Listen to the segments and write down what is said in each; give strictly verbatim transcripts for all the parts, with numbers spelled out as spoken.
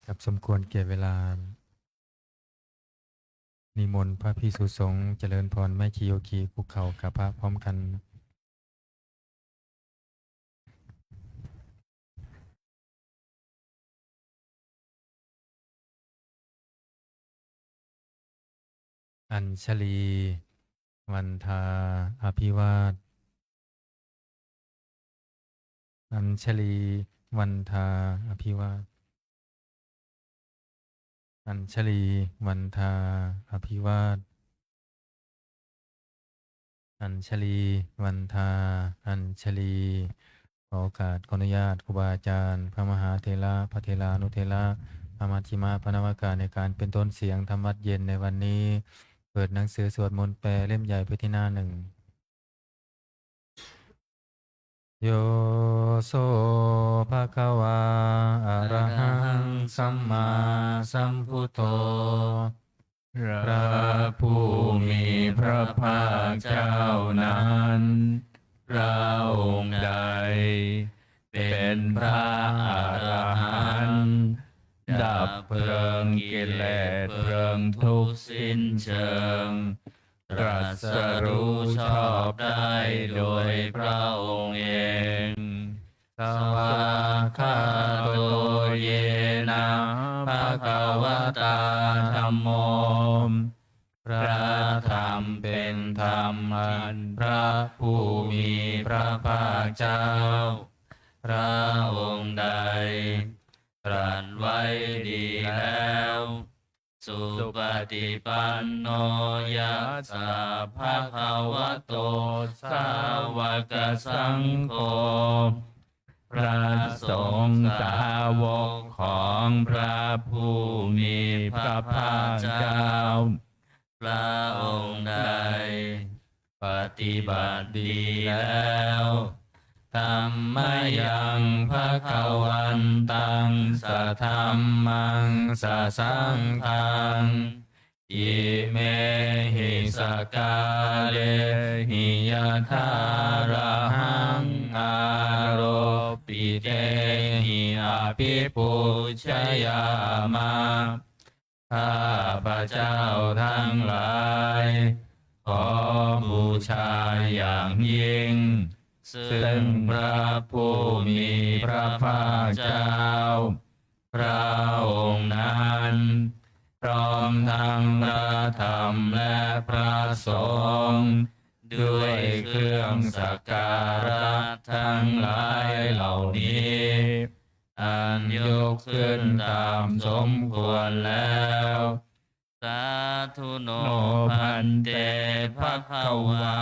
ครับ สมควรแก่เวลา นิมนต์พระภิกษุสงฆ์เจริญพร แม่ชีโยคีคุกเข่ากราบพระพร้อมกัน Añjali vandā abhivād. Añjali vandā abhivād. Añjali vandā abhivād. Añjali vandā añjali. ขอโอกาส ขออนุญาตครูบาอาจารย์ พระมหาเถระ พระเถรานุเถระ พระมัชฌิมะ พระนวกะ ในการเป็นต้นเสียงธรรมวัตรเย็นในวันนี้ เปิดหนังสือสวดมนต์แปลเล่มใหญ่ไปที่หน้าหนึ่ง Yo so bhagavā arahaṃ sammāsambuddho พระผู้มีพระภาคเจ้านั้น พระองค์ใดเป็นพระอรหันต์ ดับเพลิงกิเลสเพลิงทุกข์สิ้นเชิง ตรัสรู้ชอบได้โดยพระองค์เอง Svākkhāto yena bhagavatā dhammo พระธรรมเป็นธรรมอันพระผู้มีพระภาคเจ้า พระองค์ใดตรัสไว้ดีแล้ว Supaṭipanno yassa bhagavato sāvakasaṅgho พระสงฆ์สาวกของพระผู้มีพระภาคเจ้า พระองค์ใดปฏิบัติดีแล้ว Dhammayaṃ bhagavantaṃ sadhammaṃ sasaṅghaṃ imehi sakkārehi yathārahaṃ āropitehi abhipūjayāma. ข้าพเจ้าทั้งหลาย ขอบูชาอย่างยิ่ง ซึ่งพระผู้มีพระภาคเจ้า พระองค์นั้น พร้อมทั้งพระธรรมและพระสงฆ์ ด้วยเครื่องสักการะทั้งหลายเหล่านี้ อันยกขึ้นตามสมควรแล้ว Sādhu no bhante bhagavā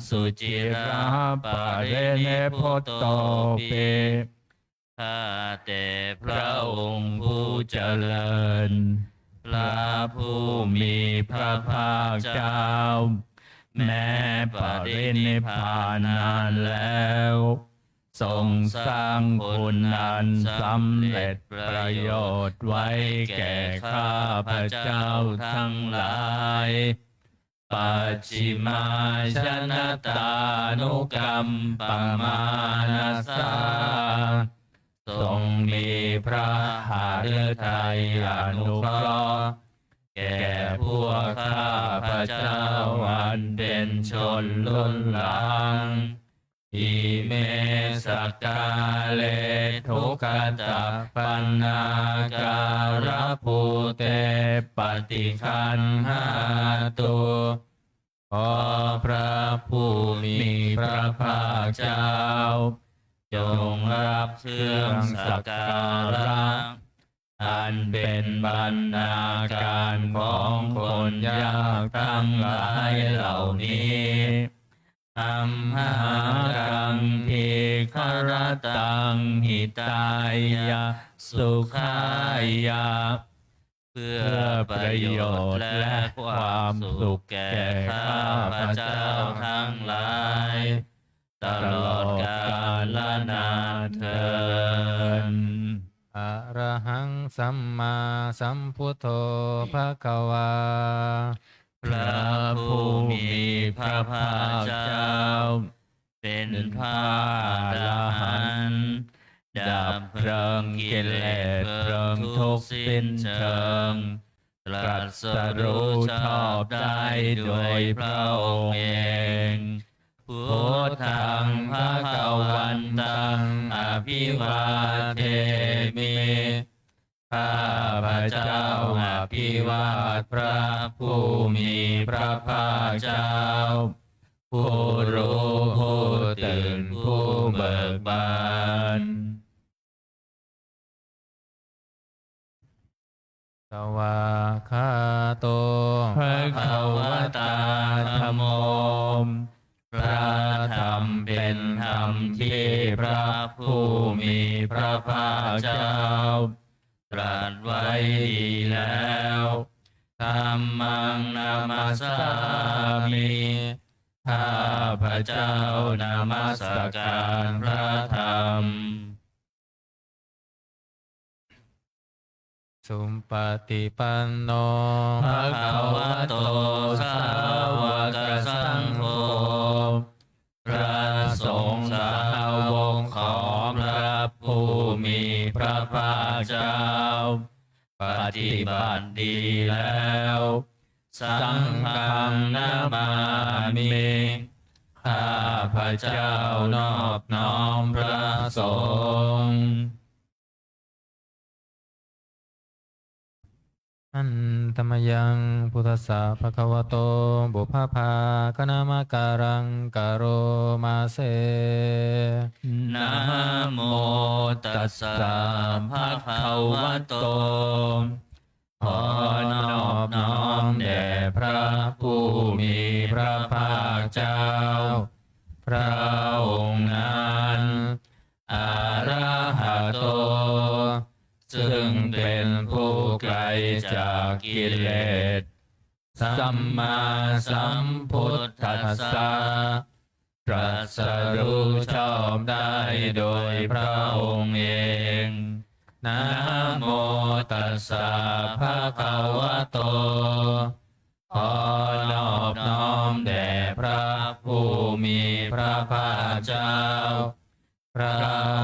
suciraparinibbutopi ข้าแต่พระองค์ผู้เจริญ พระผู้มีพระภาคเจ้า แม้ปรินิพพานนานแล้ว ทรงสร้างคุณอันสำเร็จประโยชน์ไว้แก่ข้าพเจ้าทั้งหลาย Pacchimājanatānukampamānasā ทรงมีพระหฤทัยอนุเคราะห์ แก่พวกข้าพเจ้าอันเป็นชนรุ่นหลัง Ime sakkāre duggatapaṇṇākārabhūte paṭiggaṇhātu ขอพระผู้มีพระภาคเจ้า จงรับเครื่องสักการะ อันเป็นบรรณาการของคนยากทั้งหลายเหล่านี้ Amhākaṃ dīgharattaṃ hitāya sukhāya เพื่อประโยชน์และความสุขแก่ข้าพเจ้าทั้งหลาย ตลอดกาลนานเทอญ Arahaṃ sammāsambuddho bhagavā พระผู้มีพระภาคเจ้า เป็นพระอรหันต์ ดับเพลิงกิเลสเพลิงทุกข์สิ้นเชิง ตรัสรู้ชอบได้โดยพระองค์เอง Buddhaṃ bhagavantaṃ abhivādemi. ข้าพเจ้าอภิวาทพระผู้มีพระภาคเจ้า ผู้รู้ผู้ตื่นผู้เบิกบาน Svākkhāto bhagavatā dhammo. พระธรรมเป็นธรรมที่พระผู้มีพระภาคเจ้า ตรัสไว้ดีแล้ว Dhammaṃ namassāmi. ข้าพเจ้านมัสการพระธรรม Supaṭipanno bhagavato sāvakasaṅgho. พระสงฆ์สาวกของพระผู้มีพระภาคเจ้า ปฏิบัติดีแล้ว Saṅghaṃ namāmi. ข้าพเจ้านอบน้อมพระสงฆ์ Handa mayaṃ buddhassa bhagavato pubbabhāganamakāraṃ karoma se. Namo tassa bhagavato. ขอนอบน้อมแด่พระผู้มีพระภาคเจ้า พระองค์นั้น arahato ซึ่งเป็นผู้ไกลจากกิเลส sammāsambuddhassa ตรัสรู้ชอบได้โดยพระองค์เอง Namo tassa bhagavato. ขอนอบน้อมแด่พระผู้มีพระภาคเจ้า พระ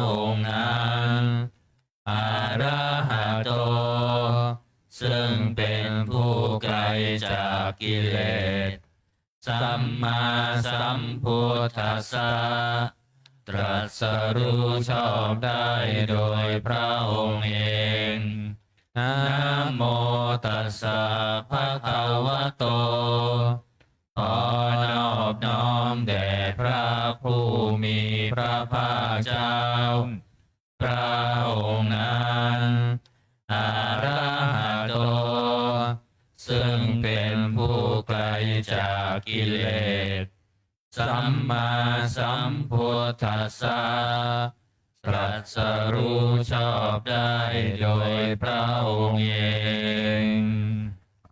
องค์นั้น arahato ซึ่งเป็นผู้ไกลจากกิเลส sammāsambuddhassa ตรัสรู้ชอบได้โดยพระองค์เอง Namo tassa bhagavato. ขอนอบน้อมแด่พระผู้มีพระภาคเจ้า พระองค์นั้น arahato ซึ่งเป็นผู้ไกลจากกิเลส sammāsambuddhassa ตรัสรู้ชอบได้โดยพระองค์เอง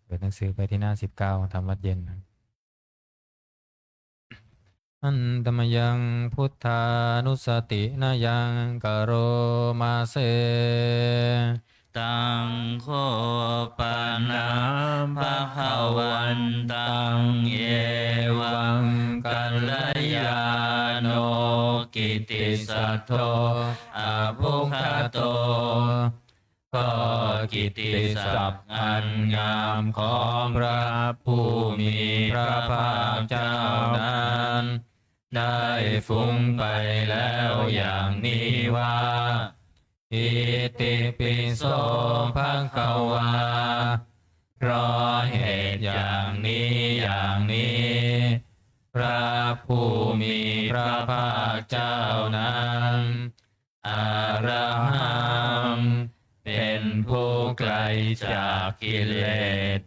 เปิดหนังสือไปที่หน้าสิบเก้า ทำวัดเย็นนะ Handa mayaṃ buddhānussatinayaṃ karoma se. Taṃ kho pana bhagavantaṃ evaṃ kalyāṇo kittisaddo abbhuggato. ก็กิตติศัพท์อันงามของพระผู้มีพระภาคเจ้านั้น ได้ฟุ้งไปแล้วอย่างนี้ว่า Itipi so bhagavā. เพราะเหตุอย่างนี้อย่างนี้ พระผู้มีพระภาคเจ้านั้น arahaṃ เป็นผู้ไกลจากกิเลส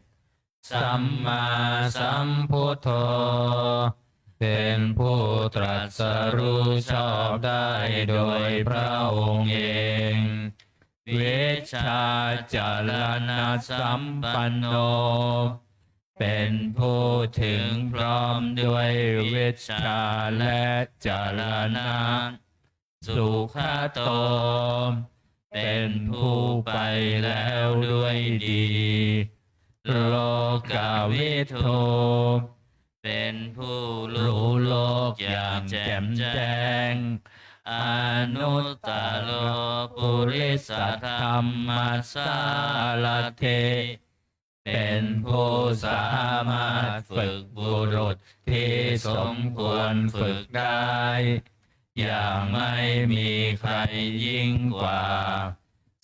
sammāsambuddho เป็นผู้ตรัสรู้ชอบได้โดยพระองค์เอง vijjācaraṇasampanno เป็นผู้ถึงพร้อมด้วยวิชชาและจรณะ sugato เป็นผู้ไปแล้วด้วยดี lokavidū เป็นผู้รู้โลกอย่างแจ่มแจ้ง anuttaro purisadammasārathi เป็นผู้สามารถฝึกบุรุษที่สมควรฝึกได้ อย่างไม่มีใครยิ่งกว่า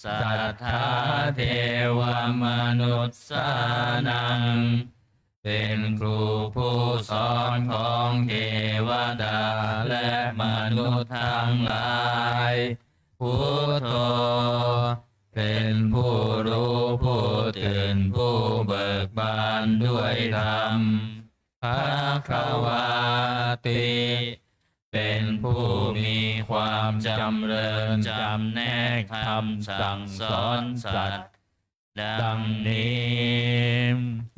satthā devamanussānaṃ เป็นครูผู้สอนของเทวดาและมนุษย์ทั้งหลาย buddho เป็นผู้รู้ผู้ตื่นผู้เบิกบานด้วยธรรม bhagavāti เป็นผู้มีความจำเริญจำแนกธรรมสั่งสอนสัตว์ ดังนี้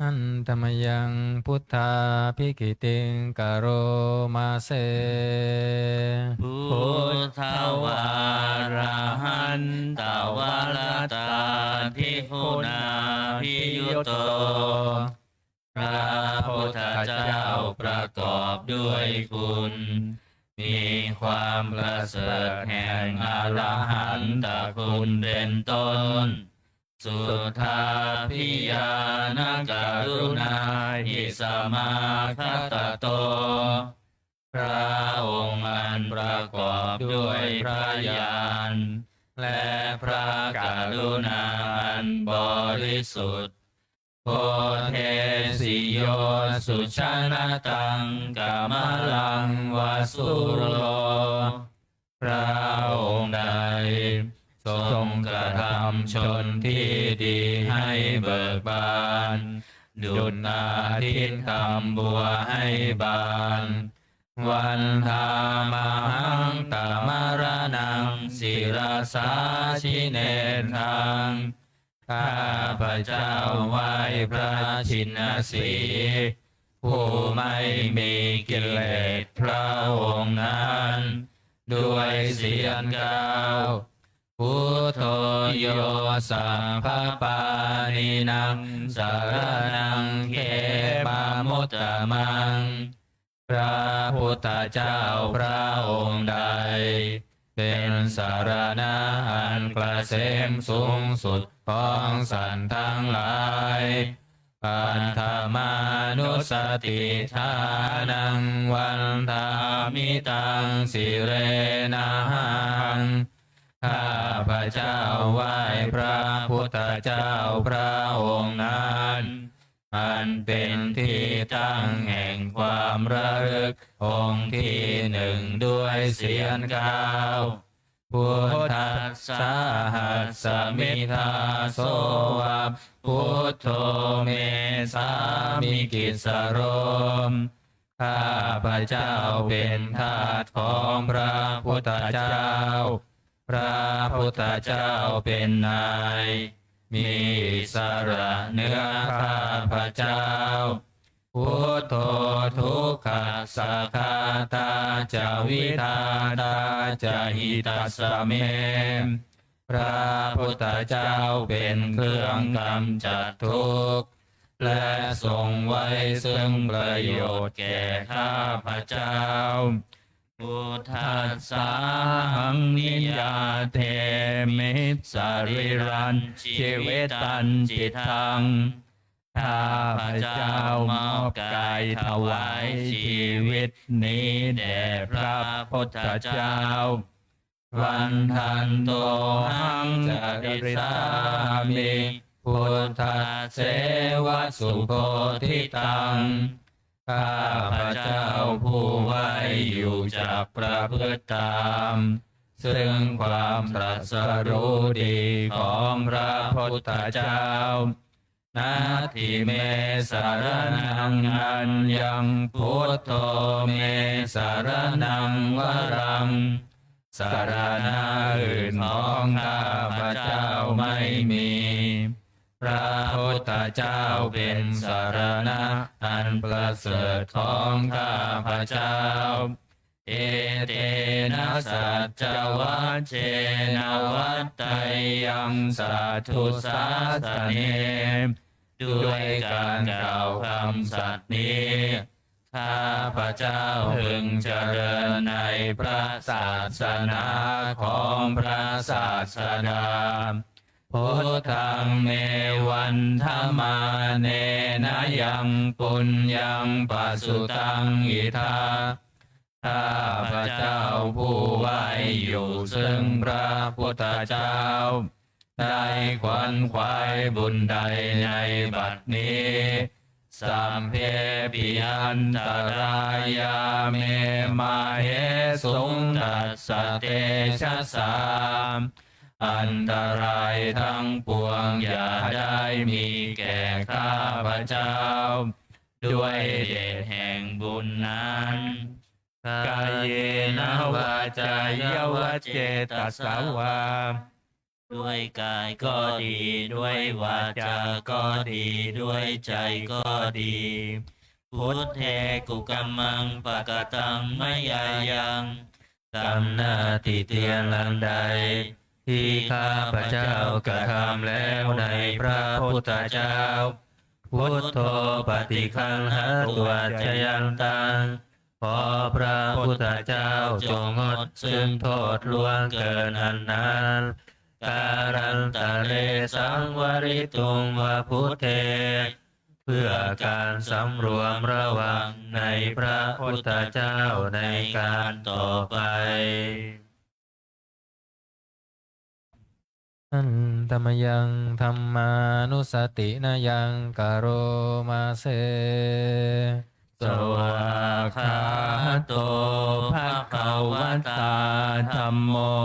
Handa mayaṃ buddhābhigītiṃ karoma se. Buddhavārahantavaratādiguṇābhiyutto พระพุทธเจ้าประกอบด้วยคุณ มีความประเสริฐแห่งอรหันตคุณเป็นต้น suddhābhiñāṇakaruṇāhi samāgatatto พระองค์อันประกอบด้วยพระญาณ และพระกรุณาอันบริสุทธิ์ bodhesi yo sujanataṃ kamalaṃ va sūro พระองค์ใดทรงกระทำชนที่ดีให้เบิกบาน ดุจอาทิตย์ทำบัวให้บาน vandāmahaṃ tamaraṇaṃ sirasā jinendaṃ ข้าพเจ้าไหว้พระชินสีห์ ผู้ไม่มีกิเลสพระองค์นั้น ด้วยเสียงกล้าว buddho yo sabbapāṇīnaṃ saraṇaṃ khemamuttamaṃ พระพุทธเจ้าพระองค์ใด เป็นสรณะอันเกษมสูงสุดของสัตว์ทั้งหลาย paṭhamānussatiṭṭhānaṃ vandāmi taṃ sirenahaṃ ข้าพเจ้าไหว้พระพุทธเจ้าพระองค์นั้น อันเป็นที่ตั้งแห่งความระลึกองค์ที่หนึ่งด้วยเสียงกล้าว buddhassāhasmi dāso va buddho me sāmikissaro ข้าพเจ้าเป็นทาสของพระพุทธเจ้า พระพุทธเจ้าเป็นนาย มีอิสระเหนือข้าพเจ้า buddho dukkhassa ghātā ca vidhātā ca hitassa me พระพุทธเจ้าเป็นเครื่องกำจัดทุกข์ และทรงไว้ซึ่งประโยชน์แก่ข้าพเจ้า buddhassāhaṃ niyyādemi sarīrañci vitañcidaṃ ข้าพเจ้ามอบกายถวายชีวิตนี้แด่พระพุทธเจ้า vandantohaṃ carissāmi buddhasseva subodhitaṃ ข้าพเจ้าผู้ไหว้อยู่จักประพฤติตาม ซึ่งความตรัสรู้ดีของพระพุทธเจ้า natthi me saraṇaṃ aññaṃ buddho me saraṇaṃ varaṃ สรณะอื่นของข้าพเจ้าไม่มี พระพุทธเจ้าเป็นสรณะอันประเสริฐของข้าพเจ้า etena saccavajjena vaḍḍheyyaṃ satthu sāsane ด้วยการกล่าวคำสัตย์นี้ ข้าพเจ้าพึงเจริญในพระศาสนาของพระศาสดา Buddhaṃ me vandamānena yaṃ puññaṃ pasutaṃ idha. ข้าพเจ้าผู้ไหว้อยู่ซึ่งพระพุทธเจ้า ได้ขวนขวายบุญใดในบัดนี้ Sabbepi antarāyā me māhesuṃ tassa tejasā. อันตรายทั้งปวงอย่าได้มีแก่ข้าพเจ้า ด้วยเดชแห่งบุญนั้น Kāyena vācāya va cetasā vā. ด้วยกายก็ดี ด้วยวาจาก็ดี ด้วยใจก็ดี Buddhe kukammaṃ pakataṃ mayā yaṃ. กรรมหน้าติเตียนอันใด ที่ข้าพเจ้ากระทำแล้วในพระพุทธเจ้า Buddho paṭiggaṇhatu accayantaṃ. ขอพระพุทธเจ้าจงงดซึ่งโทษล่วงเกินอันนั้น Kālantare saṃvarituṃ va buddhe. เพื่อการสำรวมระวังในพระพุทธเจ้าในการต่อไป Handa mayaṃ dhammānussatinayaṃ karoma se. Svākkhāto bhagavatā dhammo.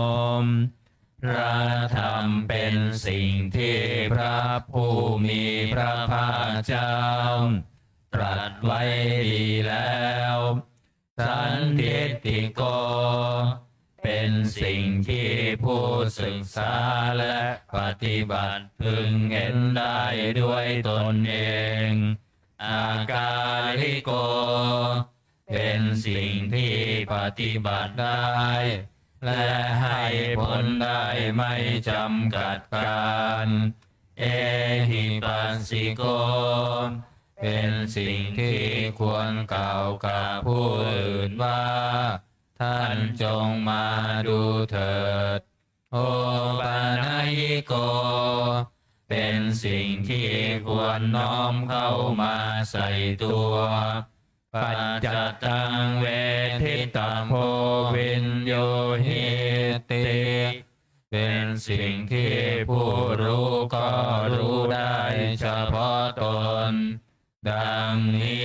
พระธรรมเป็นสิ่งที่พระผู้มีพระภาคเจ้า ตรัสไว้ดีแล้ว Sandiṭṭhiko เป็นสิ่งที่ผู้ศึกษาและปฏิบัติพึงเห็นได้ด้วยตนเอง Akāliko เป็นสิ่งที่ปฏิบัติได้ และให้ผลได้ไม่จำกัดกาล Ehipassiko เป็นสิ่งที่ควรกล่าวกับผู้อื่นว่า ท่านจงมาดูเถิด Opanayiko เป็นสิ่งที่ควรน้อมเข้ามาใส่ตัว Paccattaṃ veditabbo viññūhīti. เป็นสิ่งที่ผู้รู้ก็รู้ได้เฉพาะตน ดังนี้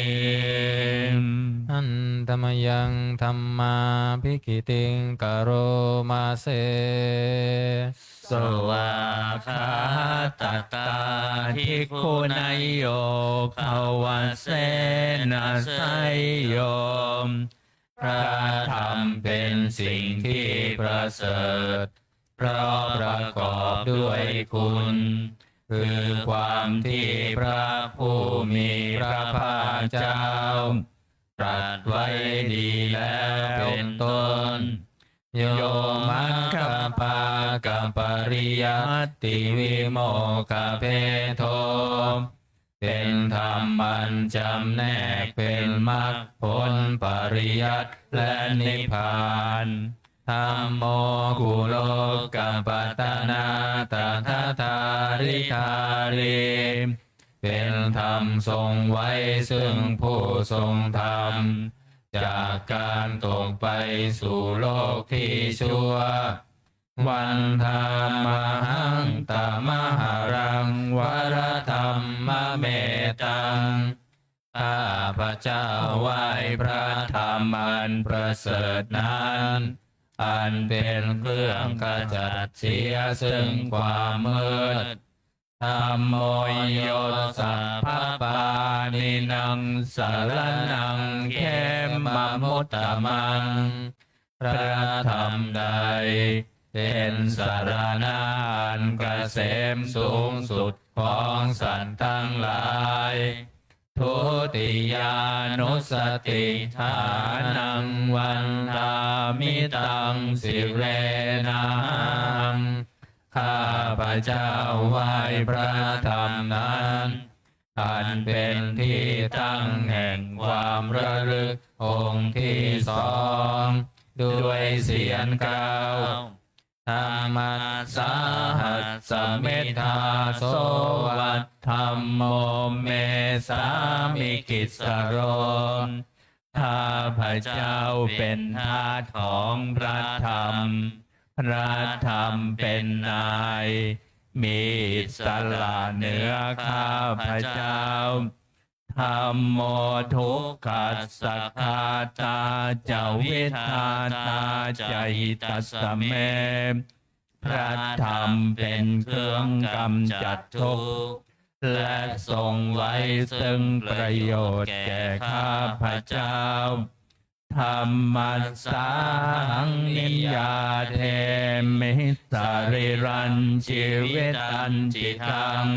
Handa mayaṃ dhammābhigītiṃ karoma se. Svākkhātatādiguṇayogavasena seyyo. พระธรรมเป็นสิ่งที่ประเสริฐ เพราะประกอบด้วยคุณ คือความที่พระผู้มีพระภาคเจ้า ตรัสไว้ดีแล้วเป็นต้น Yo maggapākapariyattibhimoggabedo. เป็นธรรมอันจำแนกเป็นมรรคผลปริยัติและนิพพาน Dhammo kulokapatanā tathadhāridhārī. เป็นธรรมทรงไว้ซึ่งผู้ทรงธรรม จากการตกไปสู่โลกที่ชั่ว Vandāmahaṃ tamaharaṃ varadhammametaṃ. ข้าพเจ้าไหว้พระธรรมอันประเสริฐนั้น อันเป็นเครื่องขจัดเสียซึ่งความมืด Dhammo yo sabbapāṇīnaṃ saraṇaṃ khemamuttamaṃ. พระธรรมใดเป็นสรณะอันเกษมสูงสุดของสัตว์ทั้งหลาย Dutiyānussatiṭṭhānaṃ vandāmi taṃ sirenahaṃ. ข้าพเจ้าไหว้พระธรรมนั้น อันเป็นที่ตั้งแห่งความระลึกองค์ที่สอง ด้วยเสียงเกล้า Dhammassāhasmi dāso va dhammo me sāmikissaro. ข้าพเจ้าเป็นทาสของพระธรรม พระธรรมเป็นนาย มีอิสระเหนือข้าพเจ้า Dhammo dukkhassa ghātā ca vidhātā ca hitassa me. พระธรรมเป็นเครื่องกำจัดทุกข์ และทรงไว้ซึ่งประโยชน์แก่ข้าพเจ้า Dhammassāhaṃ niyyādemi sarīrañjīvitañcidaṃ.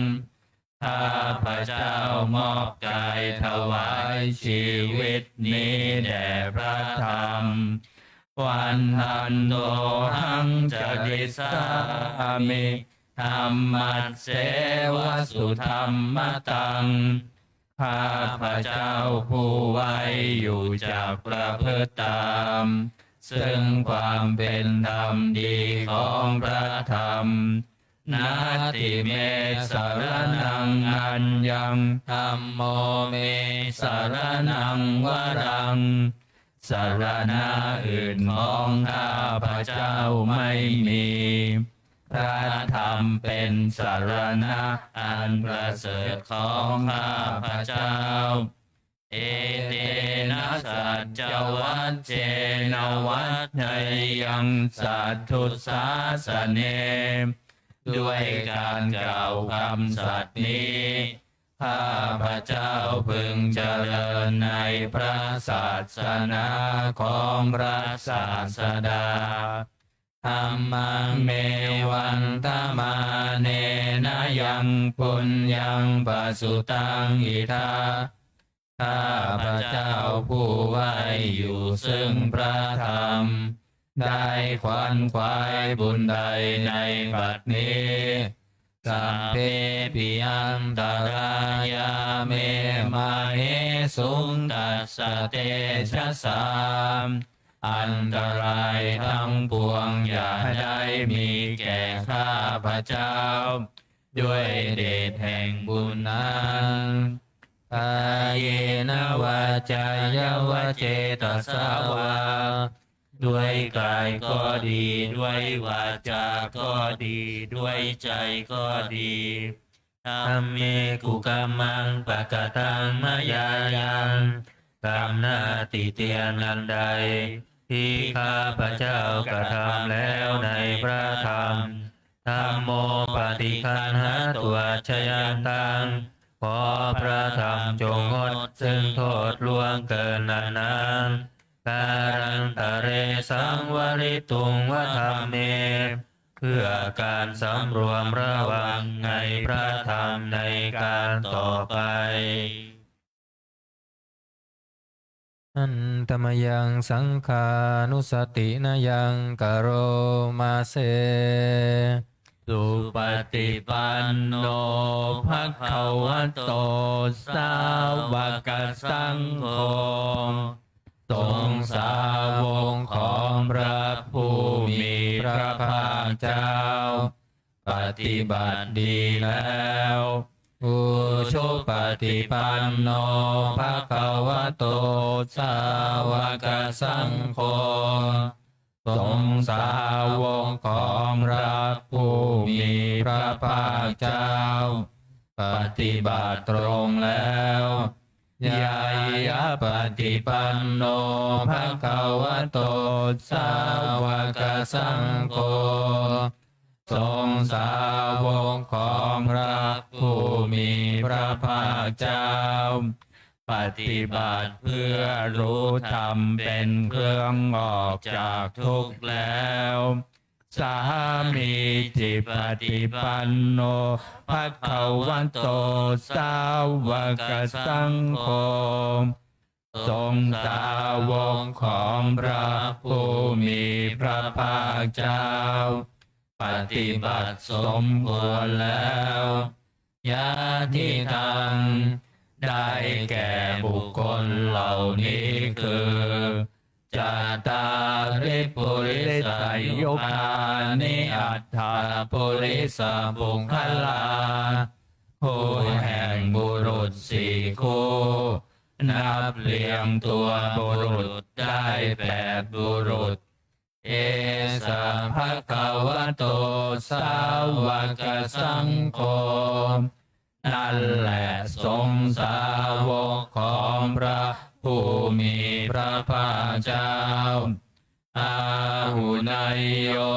ข้าพเจ้ามอบกายถวายชีวิตนี้แด่พระธรรม Vandantohaṃ carissāmi dhammasseva sudhammataṃ. ข้าพเจ้าผู้ไหว้อยู่จักประพฤติตาม ซึ่งความเป็นธรรมดีของพระธรรม Natthi me saraṇaṃ aññaṃ, dhammo me saraṇaṃ varaṃ. สรณะอื่นของข้าพเจ้าไม่มี พระธรรมเป็นสรณะอันประเสริฐของข้าพเจ้า Etena saccavajjena vaḍḍheyyaṃ satthu sāsane. ด้วยการกล่าวคำสัตย์นี้ ข้าพเจ้าพึงเจริญในพระศาสนาของพระศาสดา Dhammaṃ me vandamānena yaṃ puññaṃ pasutaṃ idha. ข้าพเจ้าผู้ไหว้อยู่ซึ่งพระธรรม ได้ขวนขวายบุญใดในบัดนี้ Sabbepi antarāyā me māhesuṃ tassa tejasā. อันตรายทั้งปวงอย่าได้มีแก่ข้าพเจ้า ด้วยเดชแห่งบุญนั้น Kāyena vācāya va cetasā vā. ด้วยกายก็ดี ด้วยวาจาก็ดี ด้วยใจก็ดี Dhamme kukammaṃ pakataṃ mayā yaṃ. กรรมหน้าติเตียนอันใด ที่ข้าพเจ้ากระทำแล้วในพระธรรม Dhammo paṭiggaṇhatu accayantaṃ. ขอพระธรรมจงงดซึ่งโทษล่วงเกินอันนั้น Kālantare saṃvarituṃ va dhamme. เพื่อการสำรวมระวังในพระธรรมในการต่อไป Handa mayaṃ saṅghānussatinayaṃ karoma se. Supaṭipanno bhagavato sāvakasaṅgho. สงฆ์สาวกของพระผู้มีพระภาคเจ้า ปฏิบัติดีแล้ว Ujupaṭipanno bhagavato sāvakasaṅgho. สงฆ์สาวกของพระผู้มีพระภาคเจ้า ปฏิบัติตรงแล้ว Ñāyapaṭipanno bhagavato sāvakasaṅgho. สงฆ์สาวกของพระผู้มีพระภาคเจ้า ปฏิบัติเพื่อรู้ธรรมเป็นเครื่องออกจากทุกข์แล้ว Sāmīcipaṭipanno bhagavato sāvakasaṅgho. สงฆ์สาวกของพระผู้มีพระภาคเจ้า ปฏิบัติสมควรแล้ว Yadidaṃ ได้แก่บุคคลเหล่านี้คือ cattāri purisayugāni aṭṭha purisapuggalā คู่แห่งบุรุษสี่คู่ นับเรียงตัวบุรุษได้แปดบุรุษ Esa bhagavato sāvakasaṅgho นั่นแหละสงฆ์สาวกของพระผู้มีพระภาคเจ้า Āhuneyyo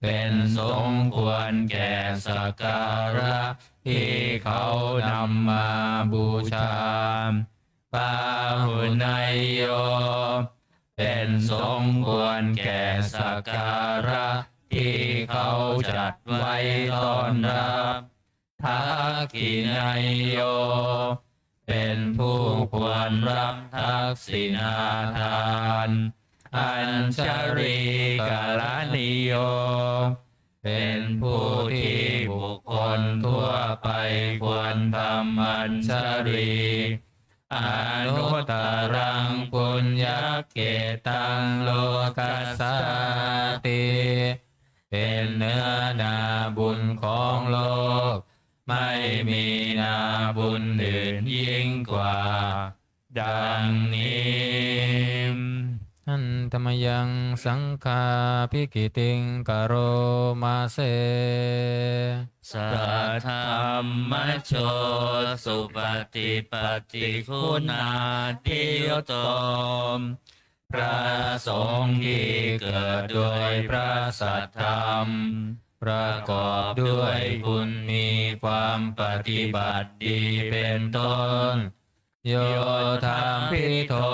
เป็นสงฆ์ควรแก่สักการะที่เขานำมาบูชา Pāhuneyyo เป็นสงฆ์ควรแก่สักการะที่เขาจัดไว้ต้อนรับ Dakkhiṇeyyo เป็นผู้ควรรับทักษิณาทาน Añjalikaraṇīyo เป็นผู้ที่บุคคลทั่วไปควรทำอัญชลี Anuttaraṃ puññakkhettaṃ lokassāti เป็นเนื้อนาบุญของโลก ไม่มีนาบุญอื่นยิ่งกว่า ดังนี้ Handa mayaṃ saṅghābhigītiṃ karoma se. Saddhammajo supaṭipattiguṇādiyutto พระสงฆ์ที่เกิดโดยพระสัทธรรม ประกอบด้วยคุณมีความปฏิบัติดีเป็นต้น Yo thampido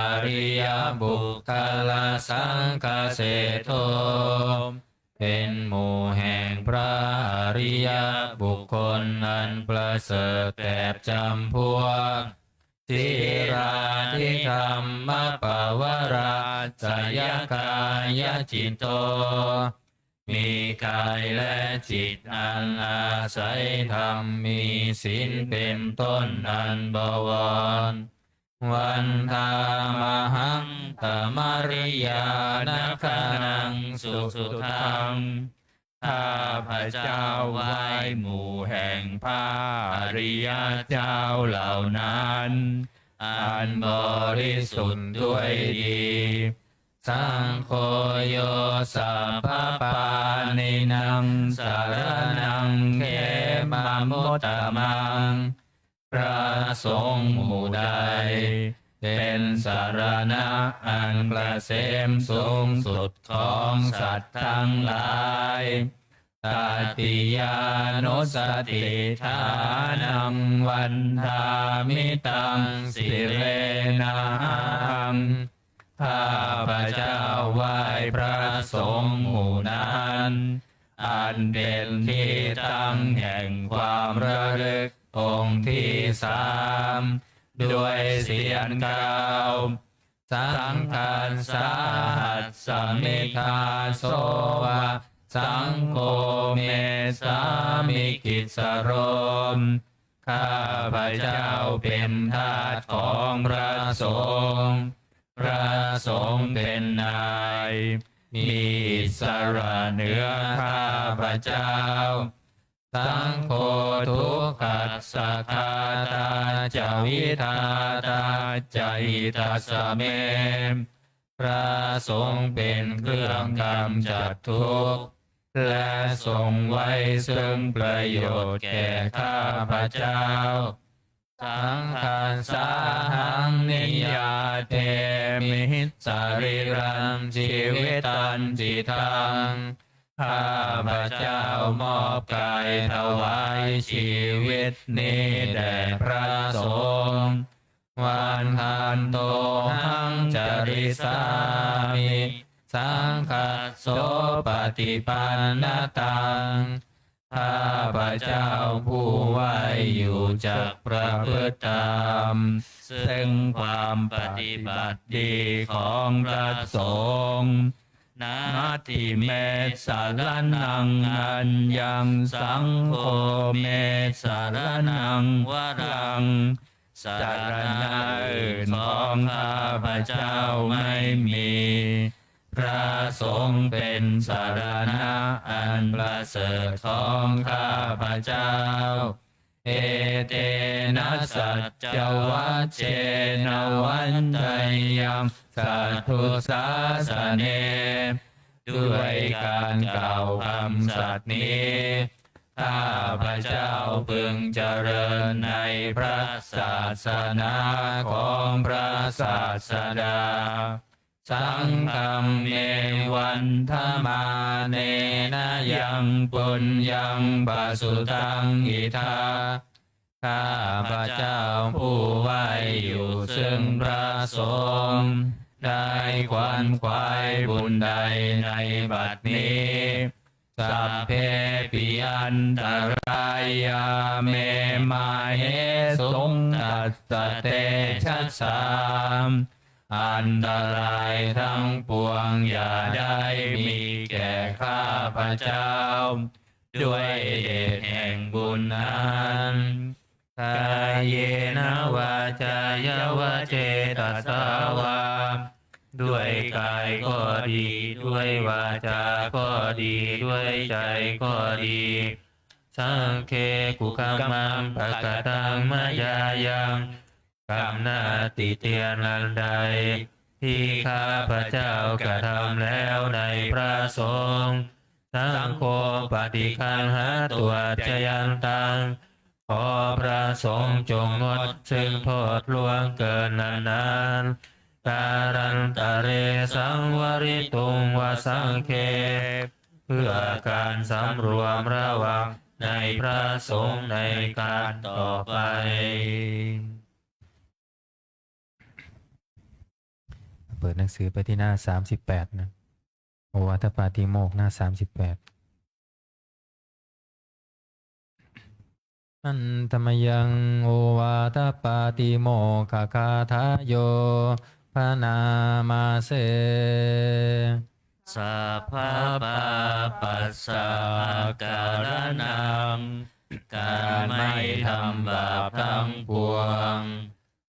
ariyapuggalassaṅghaseṭṭho เป็นหมู่แห่งพระอริยบุคคลอันประเสริฐแปดจำพวก Sīlādidhammapavarāsayakāyacitto มีกายและจิตอันอาศัยธรรมมีศีลเป็นต้นอันบวร Vandāmahaṃ tamariyanāganānaṃ susuddhaṃ ข้าพเจ้าไหว้หมู่แห่งพระอริยเจ้าเหล่านั้น อันบริสุทธิ์ด้วยดี Saṅgho yo sabbapāṇīnaṃ saraṇaṃ khemamuttamaṃ พระสงฆ์หมู่ใด เป็นสรณะอันเกษมสูงสุดของสัตว์ทั้งหลาย Tatiyānussatiṭṭhānaṃ vandāmi taṃ sirenahaṃ ข้าพเจ้าไหว้พระสงฆ์หมู่นั้น อันเป็นที่ตั้งแห่งความระลึกองค์ที่สาม ด้วยเสียงกล่าว Saṅghassa hasmi dāso va, saṅgho me sāmikissaro ข้าพเจ้าเป็นทาสของพระสงฆ์ พระสงฆ์เป็นนาย มีอิสระเหนือข้าพเจ้า Saṅgho dukkhassa ghātā ca vidhātā ca hitassa me พระสงฆ์เป็นเครื่องกำจัดทุกข์ และทรงไว้ซึ่งประโยชน์แก่ข้าพเจ้า Saṅghasāhaṃ niyyādemi sarīrañjīvitañcidaṃ ข้าพเจ้ามอบกายถวายชีวิตนี้แด่พระสงฆ์ Vandantohaṃ carissāmi saṅghassopaṭipannataṃ ข้าพเจ้าผู้ไหว้อยู่จักประพฤติตาม ซึ่งความปฏิบัติดีของพระสงฆ์ Natthi me saraṇaṃ aññaṃ, saṅgho me saraṇaṃ varaṃ. สรณะอื่นของข้าพเจ้าไม่มี พระสงฆ์เป็นสรณะอันประเสริฐของข้าพเจ้า Etena saccavajjena vaḍḍheyyaṃ satthusāsane. ด้วยการกล่าวคำสัตย์นี้ ข้าพเจ้าพึงเจริญในพระศาสนาของพระศาสดา Saṅghaṃ me vandamānena yaṃ puññaṃ pasutaṃ idha. ข้าพเจ้าผู้ไหว้อยู่ซึ่งพระสงฆ์ ได้ขวนขวายบุญใดในบัดนี้ Sabbepi antarāyā me māhesuṃ tassa tejasā. อันตรายทั้งปวงอย่าได้มีแก่ข้าพเจ้า ด้วยเดชแห่งบุญนั้น Kāyena vācāya va cetasā vā. ด้วยกายก็ดี ด้วยวาจาก็ดี ด้วยใจก็ดี Saṅghe kukammaṃ pakataṃ mayā yaṃ. กรรมนาฏติเตียนอันใด ที่ข้าพเจ้ากระทำแล้วในพระสงฆ์ Saṅgho paṭiggaṇhātvaccayantaṃ. ขอพระสงฆ์จงงดซึ่งโทษล่วงเกินนั้นๆ Kālantare saṃvarituṃ va saṅghe. เพื่อการสำรวมระวังในพระสงฆ์ในการต่อไป เปิดหนังสือไปที่หน้าสามสิบแปดนะ โอวาทปาติโมกข์หน้าสามสิบแปด Handa mayaṃ ovātapātimokkhathāyo bhaṇāma se. Sabbapāpassa akaraṇaṃ. การไม่ทำบาปทั้งปวง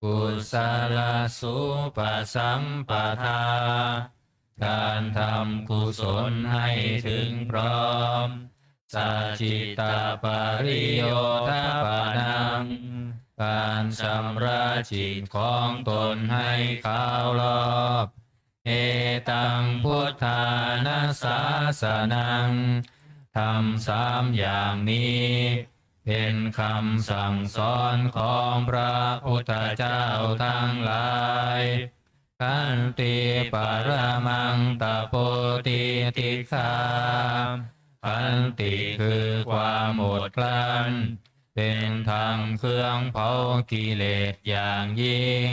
Kusalasupasampadā. การทำกุศลให้ถึงพร้อม Sacittapariyodapanaṃ. การชำระจิตของตนให้ขาวรอบ Etaṃ buddhāna sāsanaṃ. ธรรมสามอย่างนี้ เป็นคำสั่งสอนของพระพุทธเจ้าทั้งหลาย Khanti paramaṃ tapo titikkhā. ขันติคือความอดกลั้น เป็นธรรมเครื่องเผากิเลสอย่างยิ่ง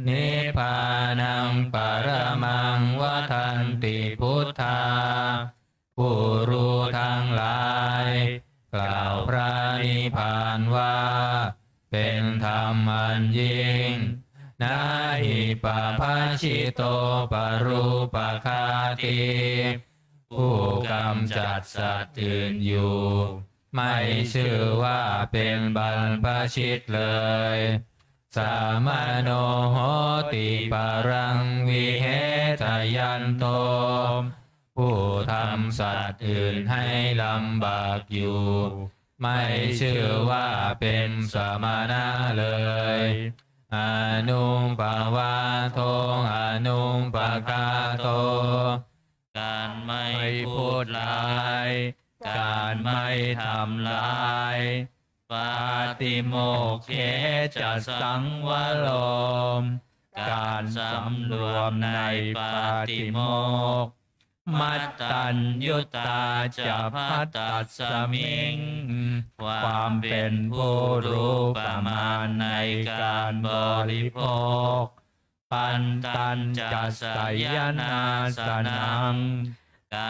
Nibbānaṃ paramaṃ vadanti buddhā. ผู้รู้ทั้งหลาย กล่าวพระนิพพานว่า เป็นธรรมอันยิ่ง Na hi pabhajito parūpaghātī. ผู้กำจัดสัตว์อื่นอยู่ ไม่ชื่อว่าเป็นบรรพชิตเลย Samaṇo hoti paraṃ vihetayanto. ผู้ทำสัตว์อื่นให้ลำบากอยู่ ไม่ชื่อว่าเป็นสมณะเลย Anuppavādo anuppaghato. การไม่พูดร้าย การไม่ทำร้าย Pātimokkhe ca saṃvaro. การสำรวมในปาติโมกข์ Mattaññutā ca bhattasmiṃ. ความเป็นผู้รู้ประมาณในการบริโภค Pantañca sayanāsanaṃ.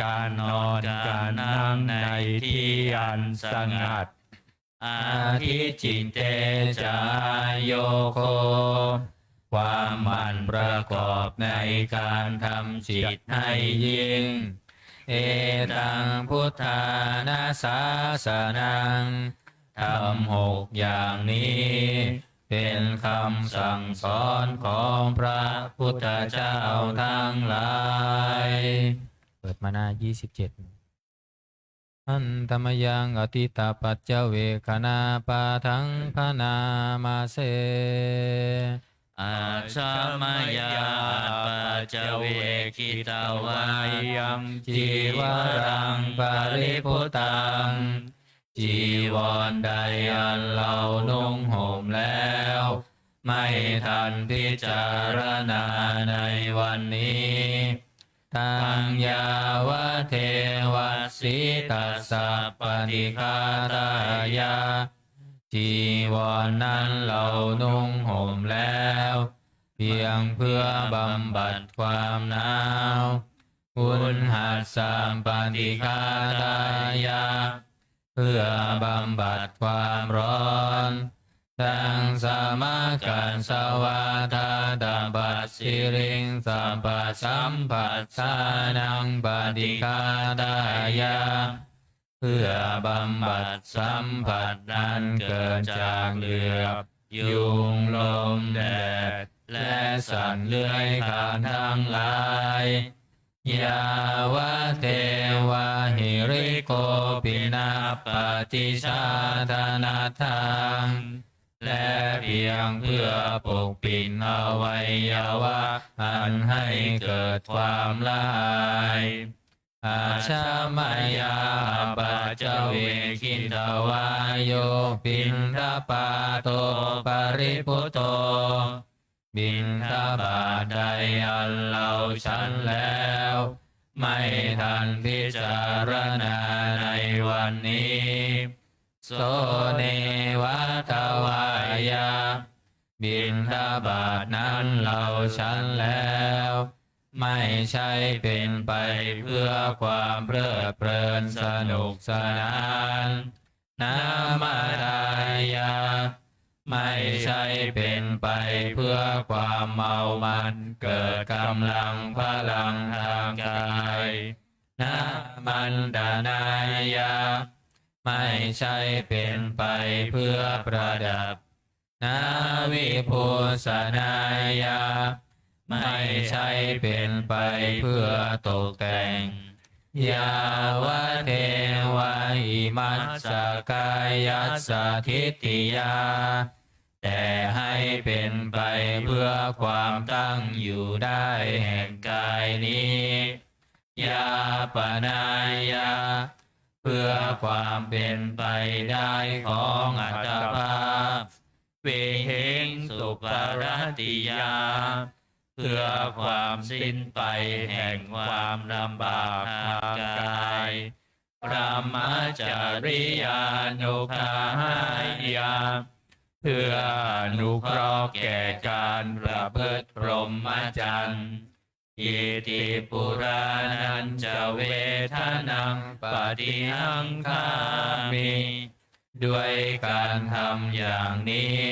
การนอนการนั่งในที่อันสงัด Adhicitte ca āyogo. ความหมั่นประกอบในการทำจิตให้ยิ่ง Etaṃ buddhāna sāsanaṃ ธรรมหกอย่างนี้ เป็นคำสั่งสอนของพระพุทธเจ้าทั้งหลาย เปิดมาหน้า ยี่สิบเจ็ด Handa mayaṃ atītapaccavekkhaṇapāṭhaṃ bhaṇāma se. Ajja mayā appaccavekkhitā vā yaṃ cīvaraṃ paribhuttaṃ. จีวรใดอันเรานุ่งห่มแล้ว ไม่ทันพิจารณาในวันนี้ Taṃ yāvadeva sītassa paṭighātāya. จีวรนั้นเรานุ่งห่มแล้ว เพียงเพื่อบำบัดความหนาว Uṇhassa paṭighātāya. เพื่อบำบัดความร้อน Taṃ samakassāva dātabbassiriṃ sabbasampassānaṃ paṭighātāya. เพื่อบำบัดสัมผัสนั้นเกิดจากเหลือบ ยุง ลม แดด และสัตว์เลื้อยคลานทั้งหลาย Yāvadeva hirikopinapaṭicchādanatthaṃ. และเพียงเพื่อปกปิดอวัยวะอันให้เกิดความละอาย Ajja mayā appaccavekkhitā vā yo piṇḍapāto paribhutto. บิณฑบาตใดอันเราฉันแล้ว ไม่ทันพิจารณาในวันนี้ So neva davāya. บิณฑบาตนั้นเราฉันแล้ว ไม่ใช่เป็นไปเพื่อความเพลิดเพลินสนุกสนาน Na madāya. ไม่ใช่เป็นไปเพื่อความเมามันเกิดกำลังพลังทางกาย Na maṇḍanāya. ไม่ใช่เป็นไปเพื่อประดับ Na vibhūsanāya. ไม่ใช่เป็นไปเพื่อตกแต่ง Yāvadeva imassa kāyassa ṭhitiyā. แต่ให้เป็นไปเพื่อความตั้งอยู่ได้แห่งกายนี้ Yāpanāya. เพื่อความเป็นไปได้ของอัตภาพ Vihiṃsuparatiyā. เพื่อความสิ้นไปแห่งความลำบากทางกาย Brahmacariyānuggahāya. เพื่ออนุเคราะห์แก่การประพฤติพรหมจรรย์ Iti purāṇañca vedanaṃ paṭihaṅkhāmi. ด้วยการทำอย่างนี้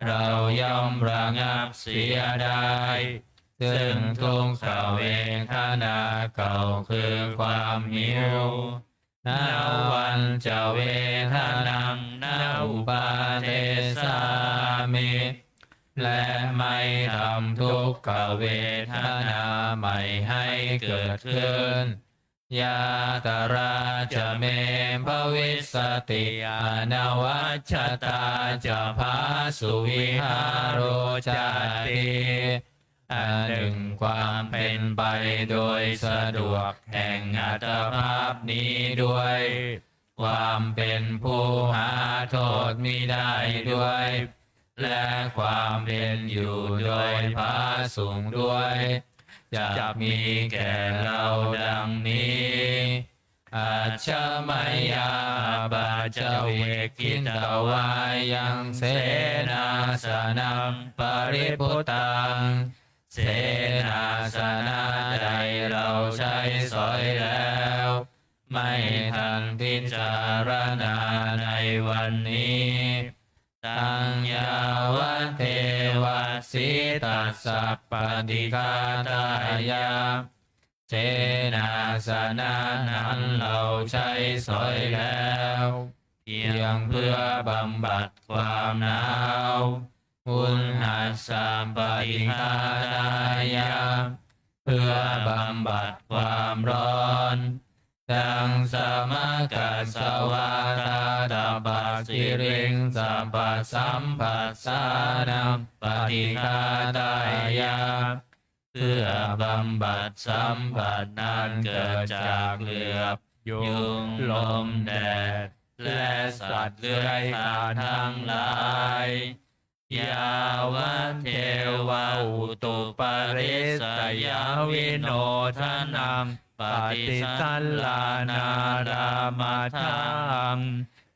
เราย่อมระงับเสียได้ ซึ่งทุกขเวทนาเก่าคือความหิว Navañca vedanaṃ na uppādessāmi. และไม่ทำทุกขเวทนาใหม่ให้เกิดขึ้น Yātrā ca me bhavissati anavajjatā ca phāsuvihāro cāti. อันหนึ่งความเป็นไปโดยสะดวกแห่งอัตภาพนี้ด้วย ความเป็นผู้หาโทษมิได้ด้วย และความเป็นอยู่โดยผาสุกด้วย จักมีแก่เราดังนี้ Ajja mayā apaccavekkhitvā yaṃ senāsanaṃ paribhuttaṃ. เสนาสนะใดเราใช้สอยแล้ว ไม่ทันพิจารณาในวันนี้ Taṃ yāvadeva sītassa paṭighātāya, senāsanaṃ anantaṃ เราใช้สอยแล้ว เพียงเพื่อบำบัดความหนาว Uṇhassa paṭighātāya, เพื่อบำบัดความร้อน Taṃ samakasavātātapasiriṃ sapasamphassānaṃ paṭighātāya, เพื่อบำบัดสัมผัสอันเกิดจากเหลือบ ยุง ลม แดด และสัตว์เลื้อยคลานทั้งหลาย Yāvadeva utuparissayavinodanaṃ paṭisallānārāmatthaṃ,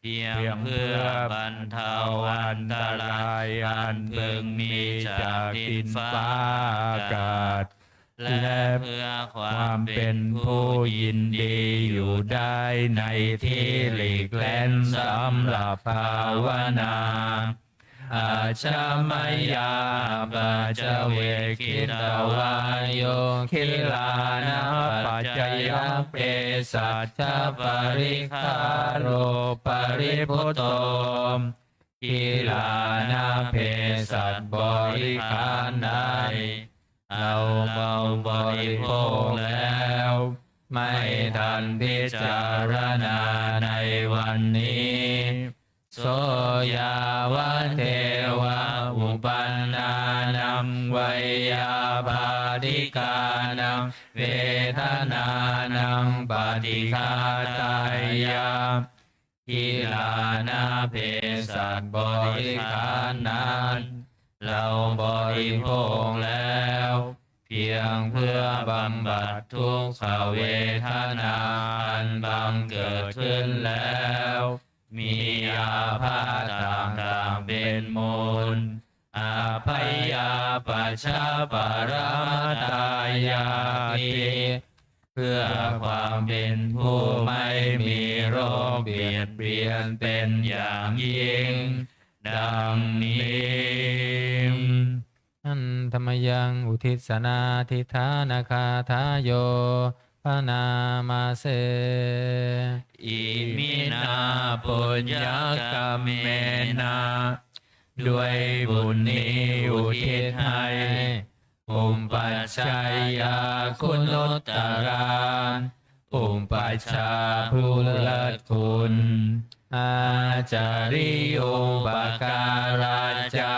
เพียงเพื่อบรรเทาอันตรายอันพึงมีจากดินฟ้าอากาศ และเพื่อความเป็นผู้ยินดีอยู่ได้ในที่หลีกเล้นสำหรับภาวนา Ajja mayā apaccavekkhitvā yo gilānapaccayabhesajjaparikkhāro paribhutto, กิลานะเภสัชบริขารใด เราบริโภคแล้ว ไม่ทันพิจารณาในวันนี้ So yāvadeva uppannānaṃ veyyābādhikānaṃ vedanānaṃ paṭighātāya, กิลานะเภสัชบริขารนั้น เราบริโภคแล้ว เพียงเพื่อบำบัดทุกขเวทนาอันบังเกิดขึ้นแล้ว มีอาพาธต่างๆเป็นมูล Abyāpajjhaparamatāyāti เพื่อความเป็นผู้ไม่มีโรคเบียดเบียนเป็นอย่างยิ่ง ดังนี้ Handa mayaṃ uddissanādhiṭṭhānagāthāyo bhaṇāma se. Iminā puññakammena ด้วยบุญนี้อุทิศให้ upajjhāyā guṇuttarā อุปัชฌาย์ผู้เลิศคุณ ācariyūpakārā ca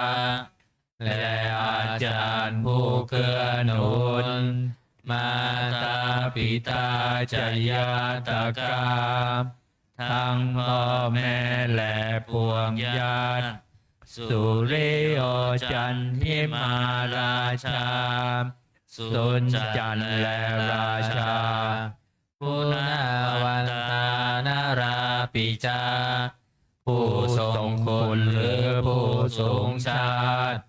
และอาจารย์ผู้เกื้อหนุน mātā pitā ca ñātakā ทั้งพ่อแม่และปวงญาติ suriyo candimā rājā สุรจันทร์และราชา guṇavantā narāpi ca ผู้ทรงคุณหรือผู้สูงชาติ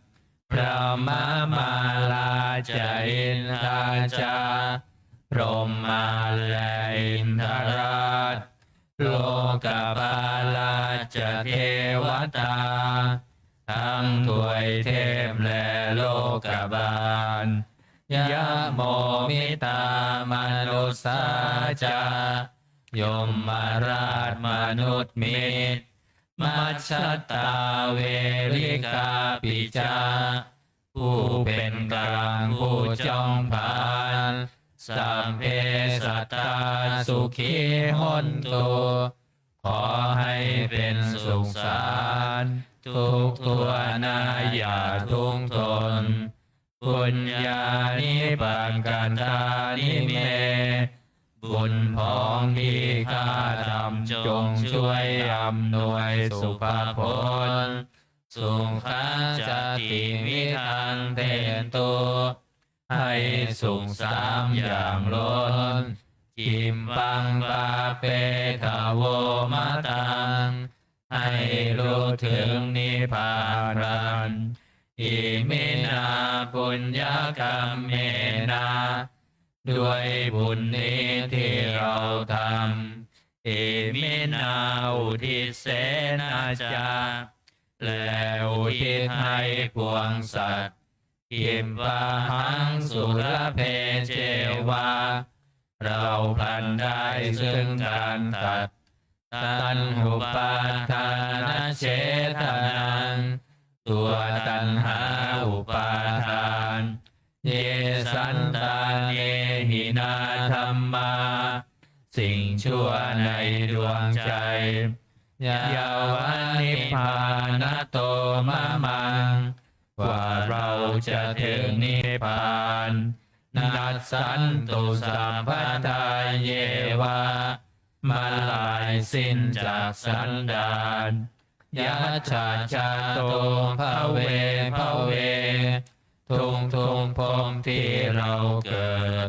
brahmamārā ca indā ca พรหมาและอินทราช lokapālā ca devatā ทั้งทวยเทพและโลกบาล yamo mittā manussā ca ยมราชมนุษย์มิตร majjhattā verikāpi ca ผู้เป็นกลางผู้จ้องผลาญ sabbe sattā sukhī hontu ขอให้เป็นสุขสันต์ทุกทั่วหน้าอย่าทุกข์ทน puññāni pakatāni me บุญผองที่ข้าทำจงช่วยอำนวยสุภผล sukhā ca tividhaṃ dentu ให้สุขสามอย่างล้น khippaṃ pāpetha vomataṃ ให้รู้ถึงนิพพานพลัน iminā puññakammena ด้วยบุญนี้ที่เราทำ iminā uddissena ca และอุทิศให้ปวงสัตว์ Khippāhaṃ sulabhe ceva เราพลันได้ซึ่งการตัด Taṇhupādānachedanaṃ ตัวตัณหาอุปาทาน Ye santāne hinā dhammā สิ่งชั่วในดวงใจ Yāva nibbānato mamaṃ กว่าเราจะถึงนิพพาน Nassantu sabbadā yeva เมื่อลายสิ้นจากสันดาน Yattha jāto bhave bhave ทุกทุกๆภพที่เราเกิด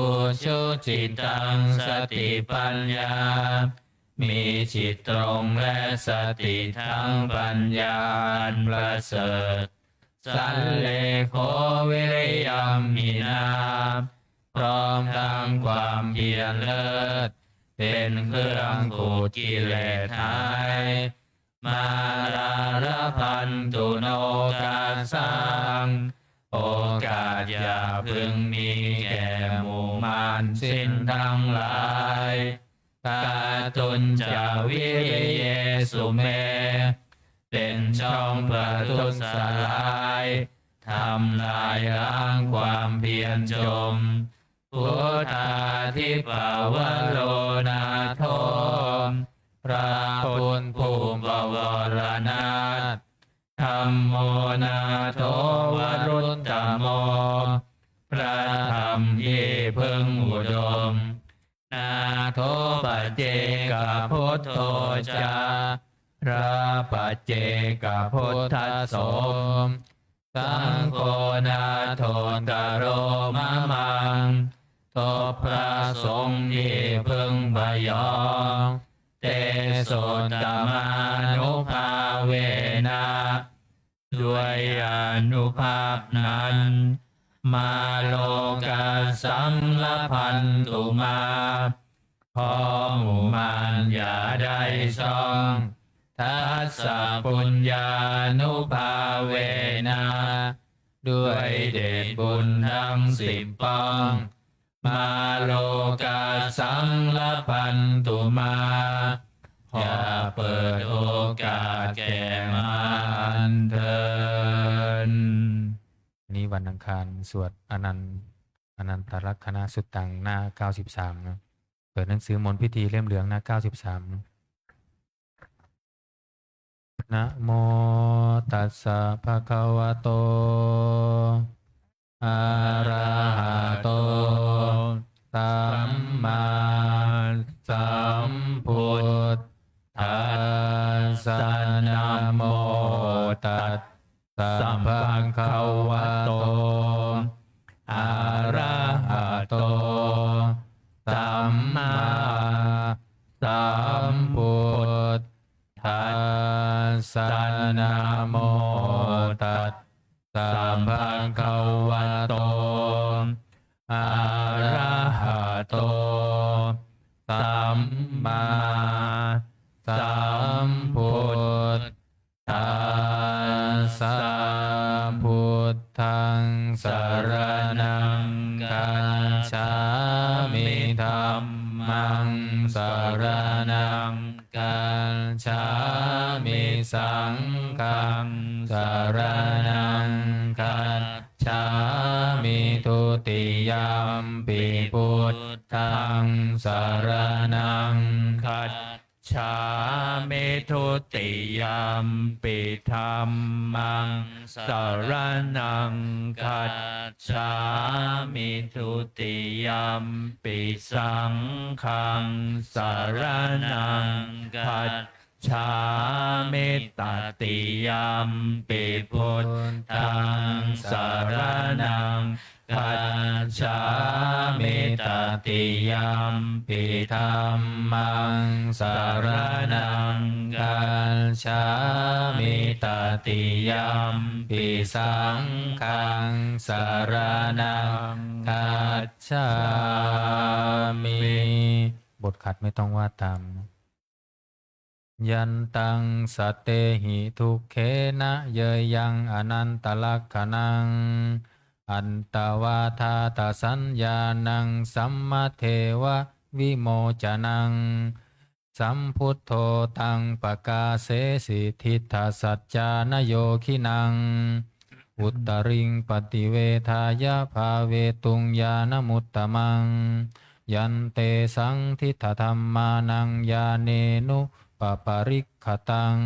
Ujucittaṃ satipaññā มีจิตตรงและสติทั้งปัญญาอันประเสริฐ Sallekho viriyamhinā พร้อมทั้งความเพียรเลิศ เป็นเครื่องขูดกิเลสหาย Mārā labhantu nokāsaṃ โอกาสอย่าพึงมีแก่หมู่มารสิ้นทั้งหลาย Kātuñca viriyesu me เป็นช่องประทุษร้าย ทำลายล้างความเพียรจม Buddhādhipavaro nātho พระพุทธผู้บวรนาถ Dhammo nātho varuttamo พระธรรมที่พึ่งอุดม Nātho paccekabuddho ca พระปัจเจกพุทธสม Saṅgho nāthottaro mamaṃ ทบพระสงฆ์ที่พึ่งพยอง Tesottamānubhāvena ด้วยอานุภาพนั้น Mā lokāsaṃ labhantu mā ขอหมู่มารอย่าได้ช่อง Dassapuññānubhāvena ด้วยเดชบุญทั้งสิบป้อง Mā lokāsaṃ labhantu mā อย่าเปิดโอกาสแก่มารเถิด นี้วันอังคารสวดอนัน อนันตลักษณสุตตัง หน้าเก้าสิบสามนะ เปิดหนังสือมนต์พิธีเล่มเหลืองหน้าเก้าสิบสาม Namo tassa bhagavato arahato sammāsambuddhassa. Namo tassa bhagavato arahato sammāsambuddhassa. Namo tassa bhagavato arahato sammāsambuddhassa. Buddhaṃ saraṇaṃ gacchāmi. Dhammaṃ saraṇaṃ gacchāmi. Saṅghaṃ saraṇaṃ gacchāmi. Dutiyampi buddhaṃ saraṇaṃ gacchāmi. Dutiyampi dhammaṃ saraṇaṃ gacchāmi. Dutiyampi saṅghaṃ saraṇaṃ gacchāmi. Tatiyampi buddhaṃ saraṇaṃ gacchāmi. Tatiyampi dhammaṃ saraṇaṃ gacchāmi. Tatiyampi saṅghaṃ saraṇaṃ gacchāmi. บทขัดไม่ต้องว่าตาม Yantaṃ satehi dukkhena yāyaṃ anantalakkhaṇaṃ, antvādādasaññāṇaṃ sammadeva vimocanaṃ. Sambuddho taṃ pakāsesi diṭṭhasaccāna yoginaṃ, uttariṃ paṭivedhāya bhāvetuṃ ñāṇamuttamaṃ. Yantesaṃ diṭṭhadhammānaṃ ñāṇenupaparikkhataṃ,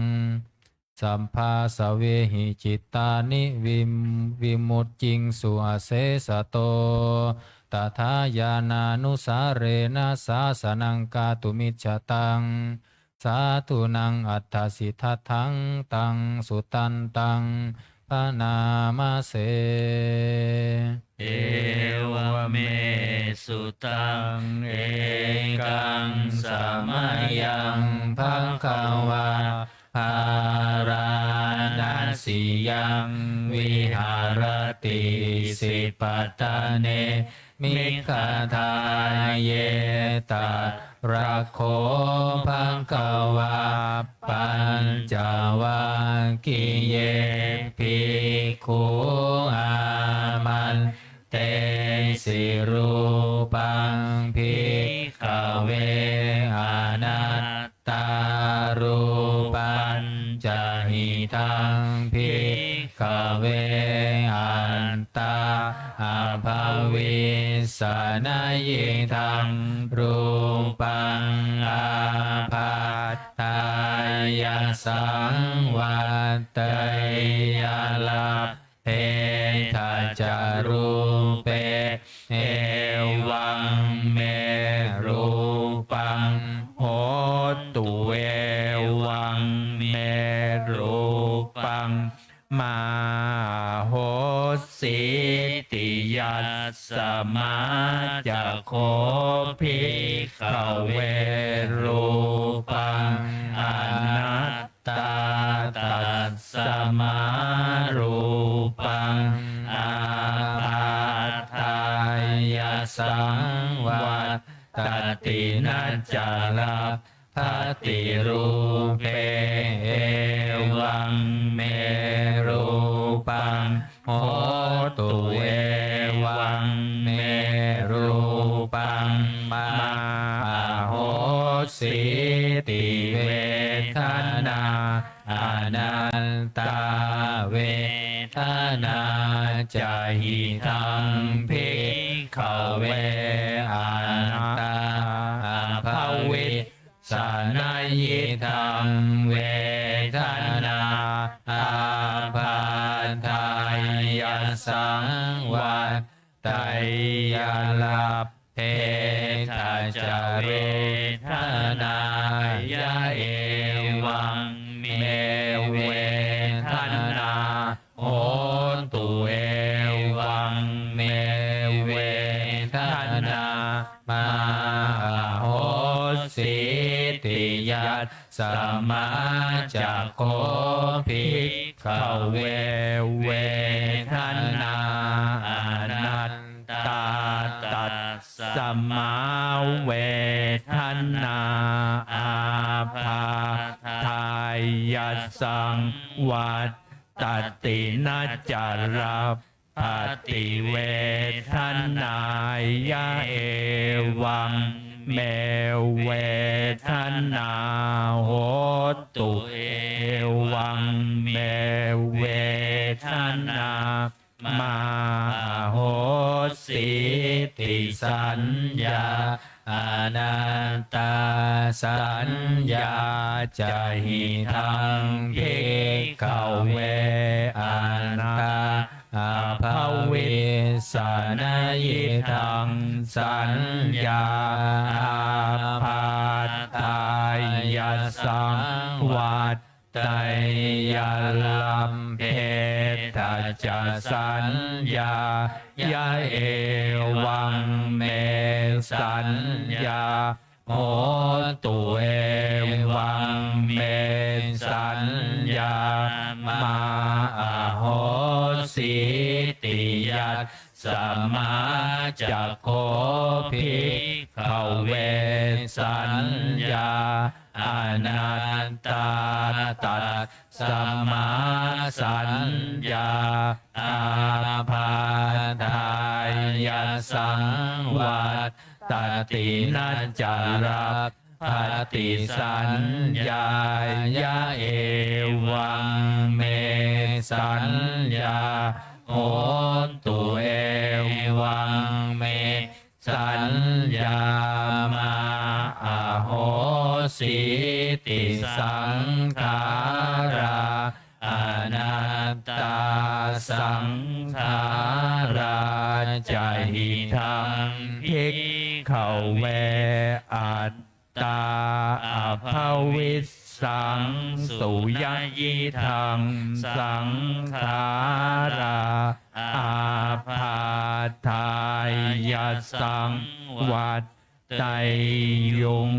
sabbāsavehi cittāni vim- vimucciṃsu asesato. Tathā ñāṇānusārena sāsanaṃ kātumiccataṃ, sādhūnaṃ atthāsi daṭṭhaṃ taṃ sudantaṃ bhaṇāma se. Evaṃ me sutaṃ. Ekaṃ samayaṃ bhagavā bārāṇasiyaṃ viharati isipatane migadāye. Tatra kho bhagavā pañcavaggiye bhikkhū āmantesi: Rūpaṃ bhikkhave anattā, rūpañca idaṃ bhikkhave attā abhavissa, na idaṃ rūpaṃ ābādhāya saṃvatteyya, lab- bhetha ca rūpe, evaṃ me rūpaṃ hotu, evaṃ me rūpaṃ mā ahosīti. Yasmā ca kho bhikkhave rūpaṃ anat- tā, tasmā rūpaṃ ābādhāya saṃvattati, na ca labbhati rūpe, evaṃ me rūpaṃ hotu, evaṃ me rūpaṃ mā ahosīti. Vedanā anattā, vedanā ca idaṃ bhikkhave anattā abhavi- ssa, na idaṃ vedanā ābādhāya saṃvatteyya, labbhetha ca vedanāya, evaṃ me vedanā hotu, evaṃ me vedanā mā ahosīti. Yasmā ca kho bhikkhave vedanā anattā, tasmā vedanā ābādhāya saṃvat- tati, na ca labbhati vedanāya, evaṃ me vedanā hotu, evaṃ me vedanā mā ahosīti. Saññā anattā, saññā ca idaṃ bhikkhave anattā abhavissa, na idaṃ saññā ābādhāya saṃvat- teyya, labbhetha ca saññāya, evaṃ me saññā hotu, evaṃ me saññā mā ahosīti. Yasmā ca kho bhikkhave bhikkhave saññā anattā, tasmā saññā ābādhāya saṃvattati, na ca labbhati saññāya. Evaṃ me saññā hontu, evaṃ me saññā mā ahosīti. Saṅkhārā anattā, saṅkhārā ca hidaṃ bhikkhave attā abhavissaṃsu. Na idaṃ saṅkhārā ābādhāya saṃvat teyyuṃ.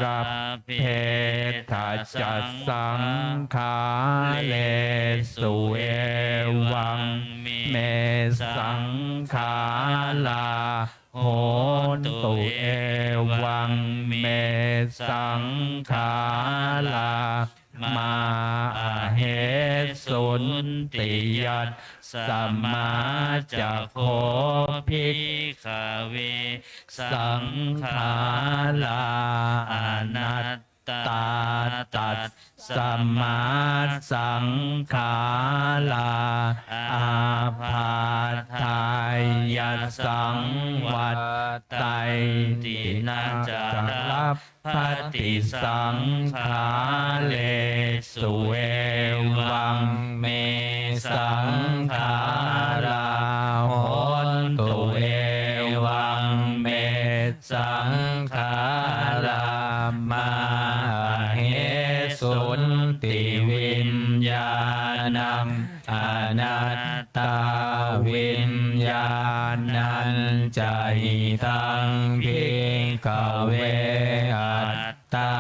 Labbhetha ca saṅkhāresu, evaṃ me saṅkhārā hontu, evaṃ me saṅkhārā mā ahesunti. Yasmā ca kho bhikkhave saṅkhārā anattā, tasmā saṅkhārā ābādhāya saṃvattanti. Na ca lab bhati saṅkhāresu, evaṃ me saṅkhārā hontu, evaṃ me saṅkhārā mā ahesunti. Viññāṇaṃ anattā, viññāṇañca idaṃ bhikkhave attā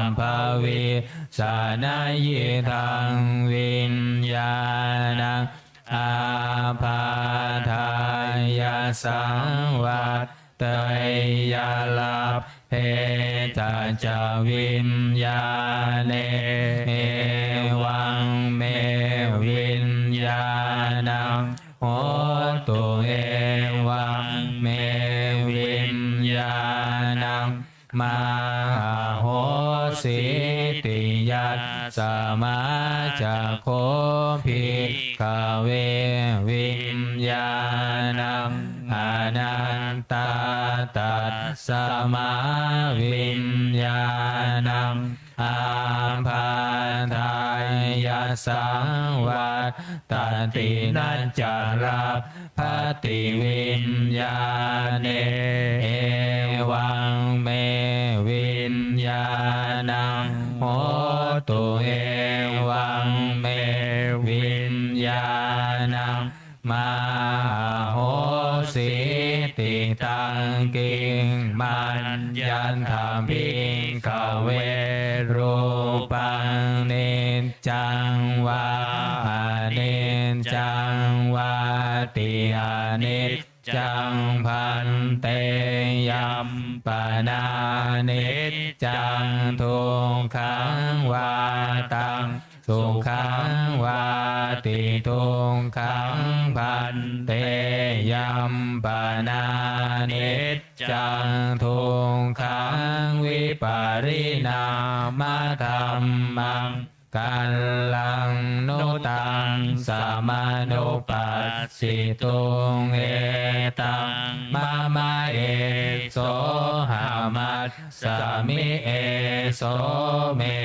abhavissa. Na idaṃ viññāṇaṃ ābādhāya saṃvatteyya, labbhetha ca viññāṇe evaṃ me viññāṇaṃ hotu, evaṃ me viññāṇaṃ mā ahosīti. Yasmā ca kho bhikkhave viññāṇaṃ anattā, tasmā viññāṇaṃ ābādhāya saṃvattati. Na ca labbhati viññāṇe evaṃ me viññāṇaṃ hotu, evaṃ me viññāṇaṃ mā ahosīti. Taṃ kiṃ maññatha bhikkhave rūpaṃ niccaṃ vā aniccaṃ vāti. Aniccaṃ bhante. Yampanāniccaṃ, dukkhaṃ vā taṃ sukhaṃ vāti. Dukkhaṃ bhante. Yampanāniccaṃ, dukkhaṃ vipariṇāmadhammaṃ, kallaṃ nu taṃ samanupassituṃ. Etaṃ mama, esohamas sami, eso me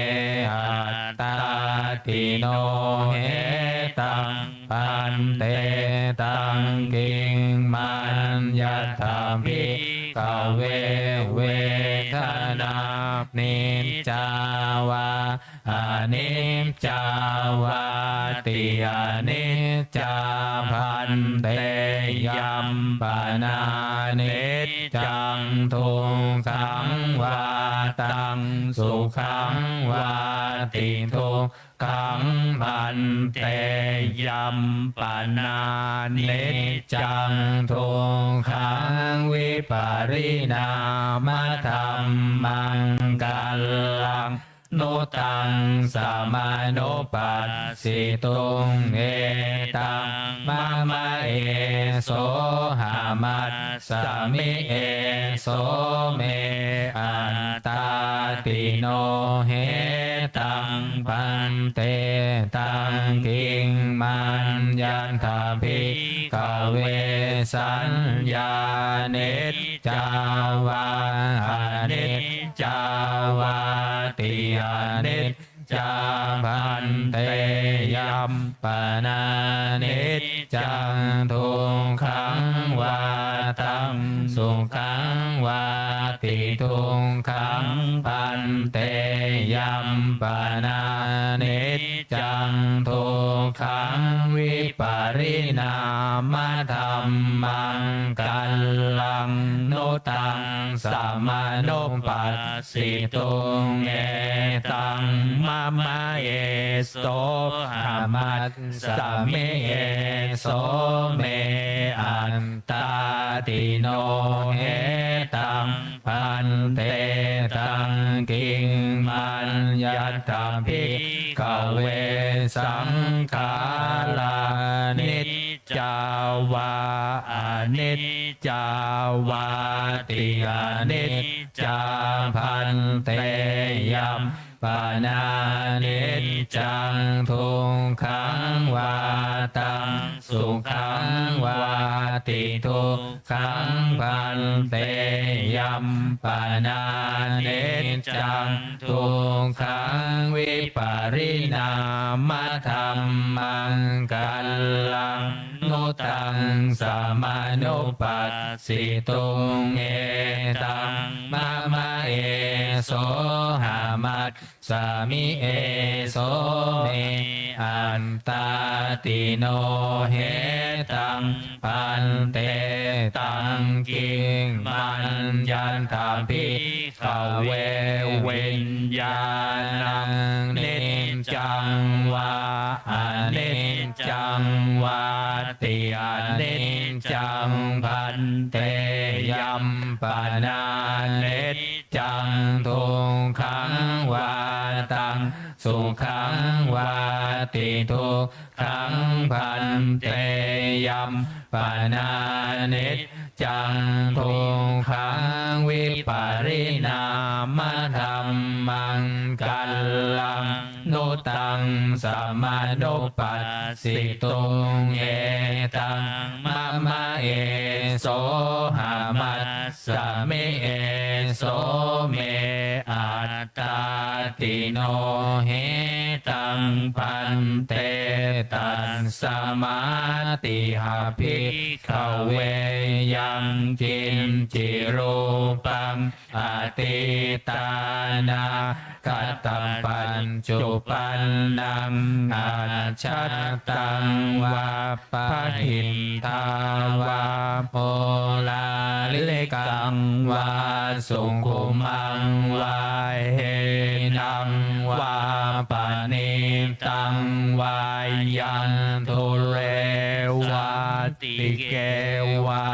attāti. No hetaṃ bhante. Taṃ kiṃ maññatha bhikkhave vedanā niccā vā aniccā vāti aniccā bhante, yam panāniccaṃ dukkhaṃ vā taṃ sukhaṃ vāti dukkhaṃ bhante, yam panāniccaṃ dukkhaṃ vipariṇāmadhammaṃ kallaṃ nu taṃ samanupassituṃ, etaṃ mama esohamasmi, eso me attāti. No hetaṃ bhante, taṃ kiṃ maññatha bhikkhave, saññā niccā vā aniccā vāti aniccā bhante, yam panāniccaṃ dukkhaṃ vā taṃ sukhaṃ vāti dukkhaṃ bhante, yam panāniccaṃ dukkhaṃ vipariṇāmadhammaṃ kallaṃ nu taṃ samanupassituṃ, etaṃ mama esohamasmi, eso me attāti. No hetaṃ bhante, taṃ kiṃ maññatha bhikkhave, saṅkhārā niccā vā aniccā vāti aniccā bhante, yam panāniccaṃ dukkhaṃ vā taṃ sukhaṃ vāti dukkhaṃ bhante, yam panāniccaṃ dukkhaṃ vipariṇāmadhammaṃ kallaṃ nu taṃ samanupassituṃ, etaṃ mama esohamasmi, eso me attāti. No hetaṃ bhante, taṃ kiṃ maññatha bhikkhave, viññāṇaṃ niccaṃ vā aniccaṃ vāti aniccaṃ bhante, yam panāniccaṃ dukkhaṃ vā taṃ sukhaṃ vāti dukkhaṃ bhante, yam panāniccaṃ dukkhaṃ vipariṇāmadhammaṃ kallaṃ nu taṃ samanupassituṃ, etaṃ mama esohamasmi, eso me attāti. No hetaṃ bhante, tasmā tiha bhikkhave, yaṃ kiñci rūpaṃ atītānāgatapaccuppannaṃ ajjhattaṃ vā bahiddhā vā oḷārikaṃ vā sukhumaṃ vā hīnaṃ vā paṇītaṃ vā yaṃ dūre vā santike vā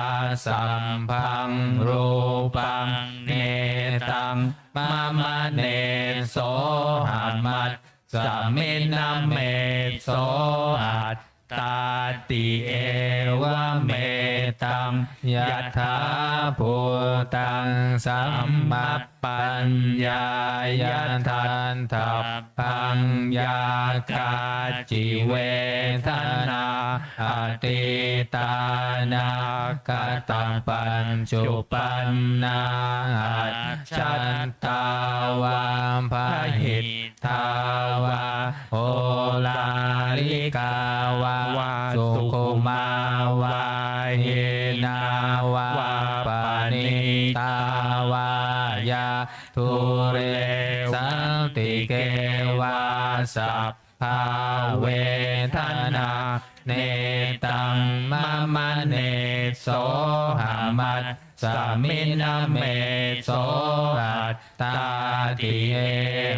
sabbaṃ rūpaṃ netaṃ mama nesohamasmi, na me so attāti. Evametaṃ yathābhūtaṃ samma paññāya daṭṭhabbaṃ. Yā kāci vedanā atītānāgatapaccuppanna ajjhattā vā bahiddhā vā oḷārikā vā sukhumā vā hīnā vā paṇītā vā yā dūre san santike vā sabbā vedanā, netaṃ mama nesohamassa minā me so attāti.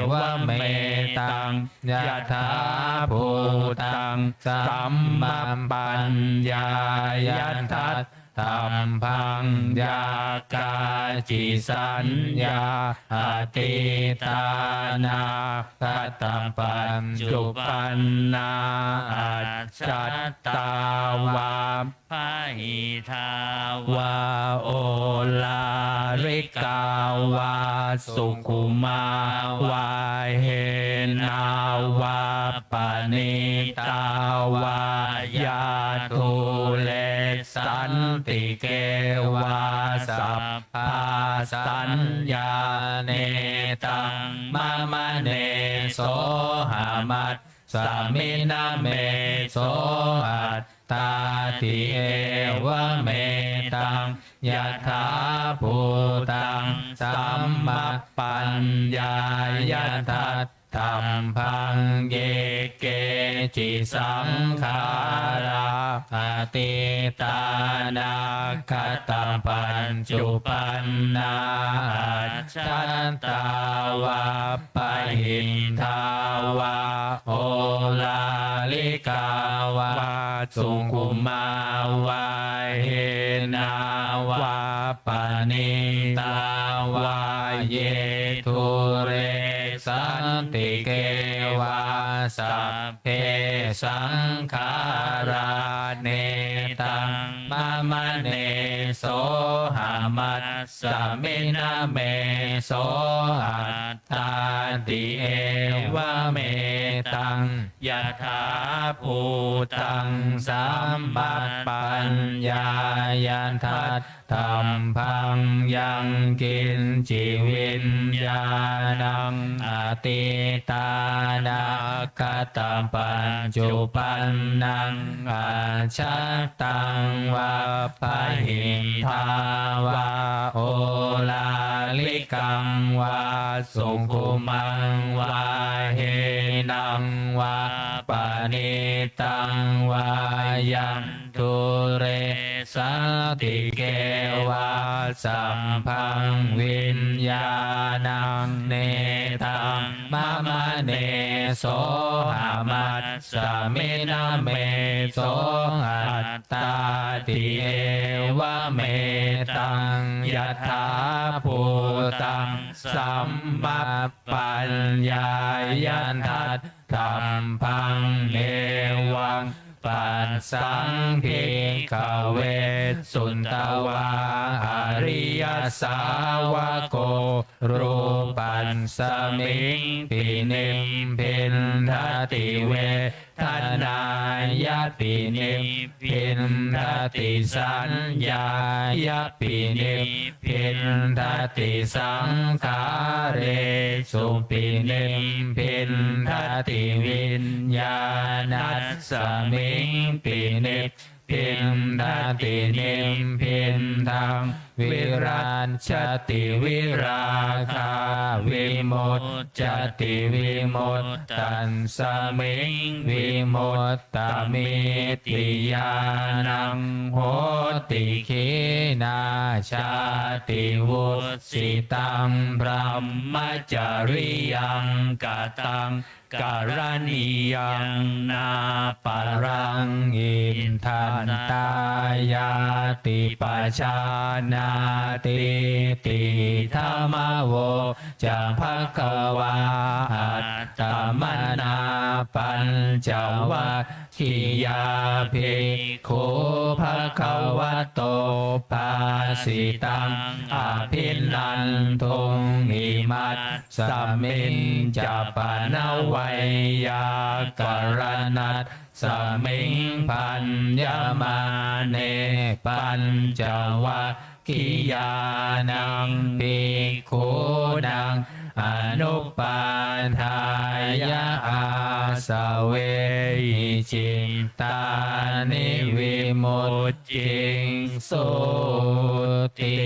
Evametaṃ yathābhūtaṃ sammappaññāya daṭṭhabbaṃ. Yā kāci saññā atītā anāgatapaccuppannā ajjhattā vā bahiddhā vā oḷārikā vā sukhumā vā heṇā vā paṇītā vā yā dūre santike vā sabbā saññā netaṃ mama nesohamassa minā me so attāti. Evametaṃ yathābhūtaṃ sammappaññāya daṭṭhabbaṃ. Ye keci saṅkhārā atītā anāgatapaccuppannā ajjhattā vā bahiddhā vā oḷārikā vā sukhumā vā heṇā vā paṇītā vā ye dūre santike vā sabbe saṅkhārā netaṃ mama nesohamassa minā me so attāti. Evametaṃ yathābhūtaṃ sammappaññāya daṭṭhabbaṃ. Yaṅkiñci viññāṇaṃ atītānāgatapaccuppannā ajjhattaṃ vā bahiddhā vā oḷārikaṃ vā sukhumaṃ vā heṇaṃ vā paṇītaṃ vā yaṃ dūre santike vā sabbaṃ viññāṇaṃ netaṃ mama nesohamassa minā me so attāti. Evametaṃ yathābhūtaṃ sammappaññāya daṭṭhabbaṃ. Evaṃ passaṃ bhikkhave sutavā ariyasāvako rūpasmiṃ pinibbindati, vedanāya pinibbindati, saññāya pinibbindati, saṅkhāresu pinibbindati, viññāṇasmiṃ pinibbindati nibbindaṃ. Virajjati virāgā vimuccati vimuttasmiṃ vimuttamitti ñāṇaṃ hoti. Khīṇā jāti, vussitaṃ brahmacariyaṃ, kataṃ karaṇīyaṃ nāparaṃ itthattāyāti pajānātīti. Idamavoca bhagavā. Attamanā pañcavaggiyā bhikkhū bhagavato bhāsitaṃ abhinanduṃ. Imas smiñca pana veyyākaraṇasmiṃ bhaññamāne pañcavaggiyānaṃ bhikkhūnaṃ anupādāya āsavehi cittāni vimucciṃsūti.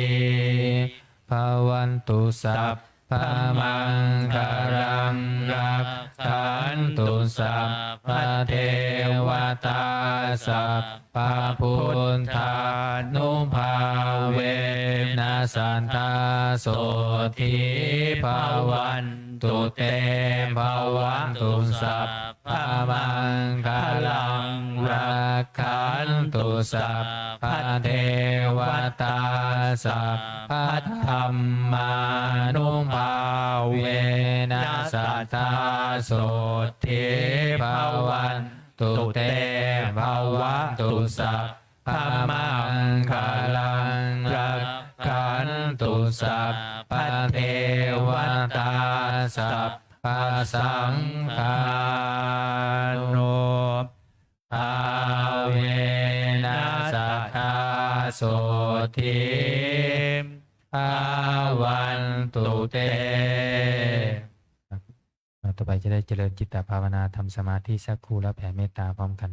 Bhavantu sabbe sabbamaṅgalaṃ, rakkhantu sabbadevatā, sabbabuddhānubhāvena, sadā sotthī bhavantu te. Bhavatu sabbamaṅgalaṃ, rakkhantu sabbadevatā, sabbadhammānubhāvena, sadā sotthī bhavantu te. Bhavatu sabbamaṅgalaṃ, rakkhantu sabbadevatā, sabbasaṅghānubhāvena, sadā sotthī bhavantu te. ต่อไปจะได้เจริญจิตตภาวนา ทำสมาธิสักครู่ แล้วแผ่เมตตาพร้อมกัน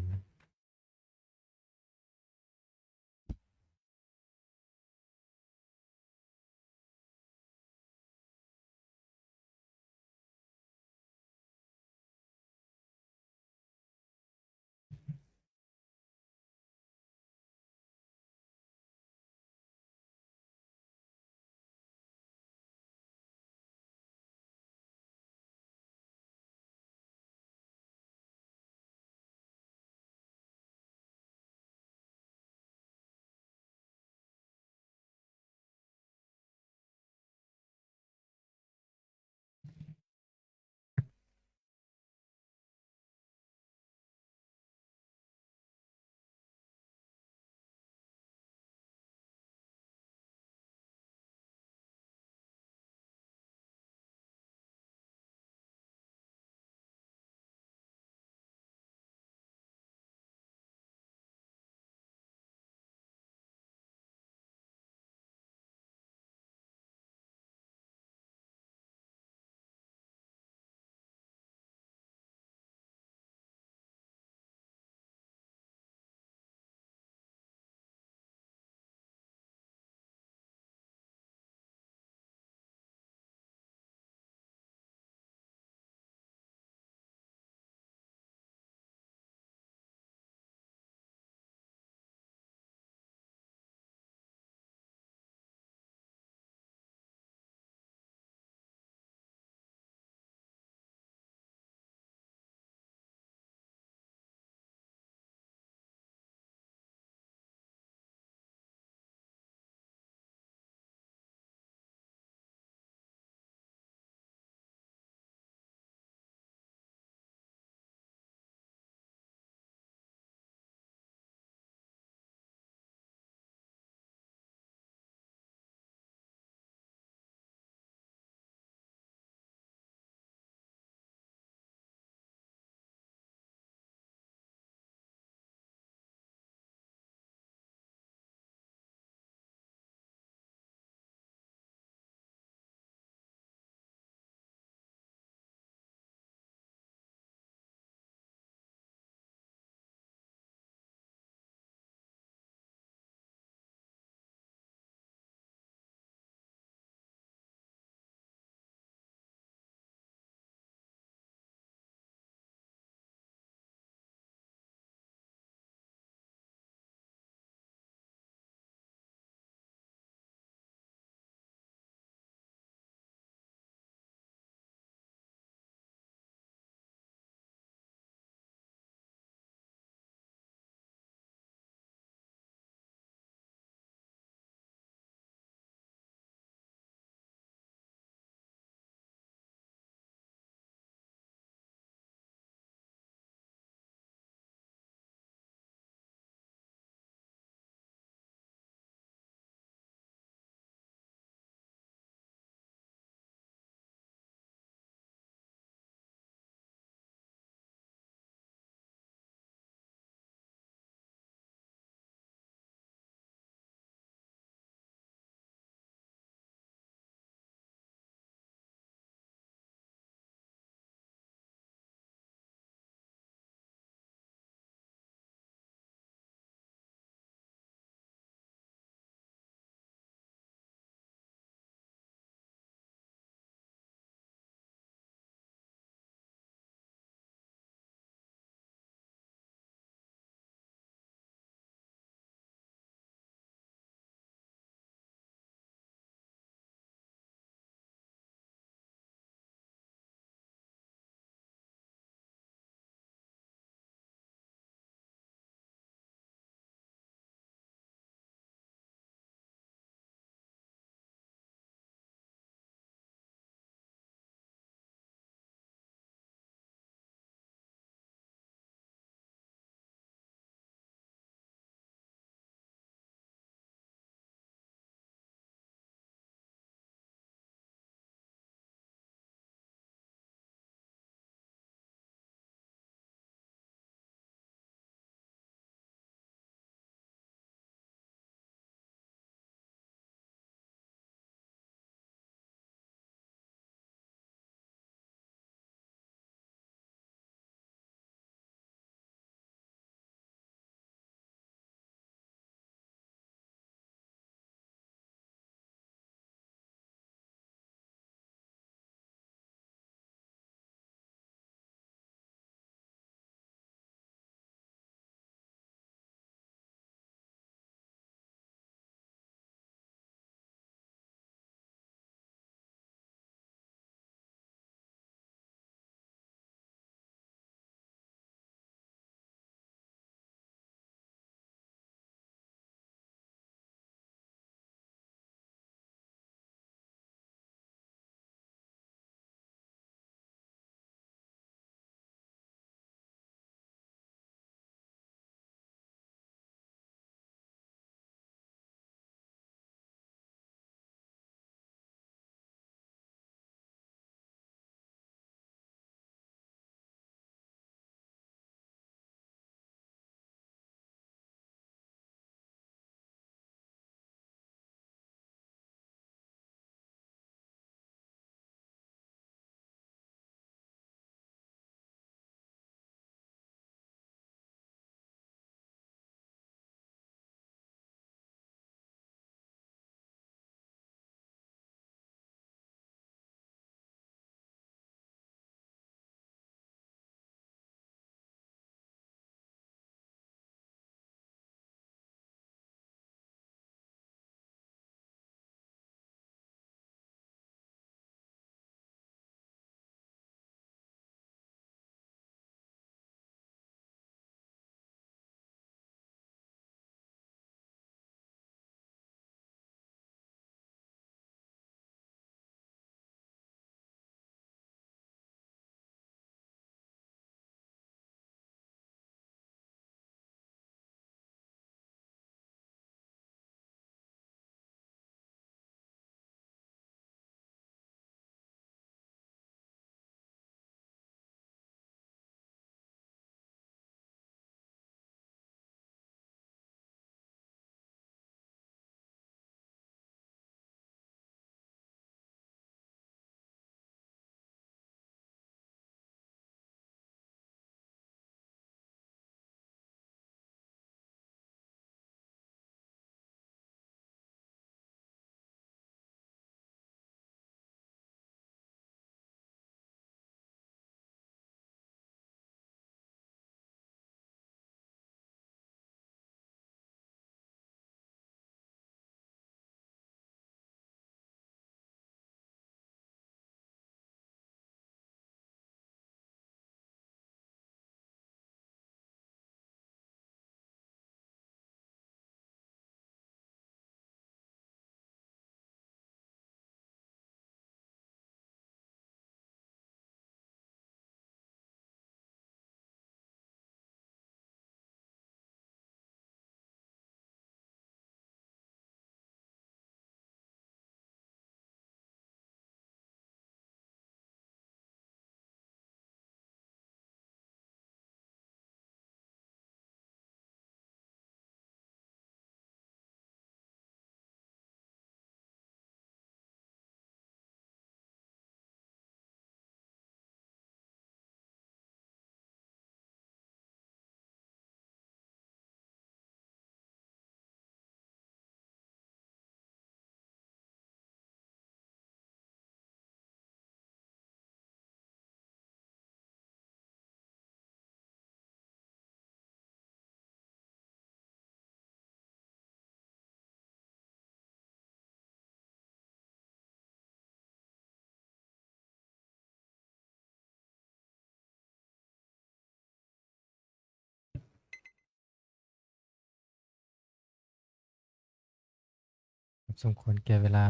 สมควรแก่เวลา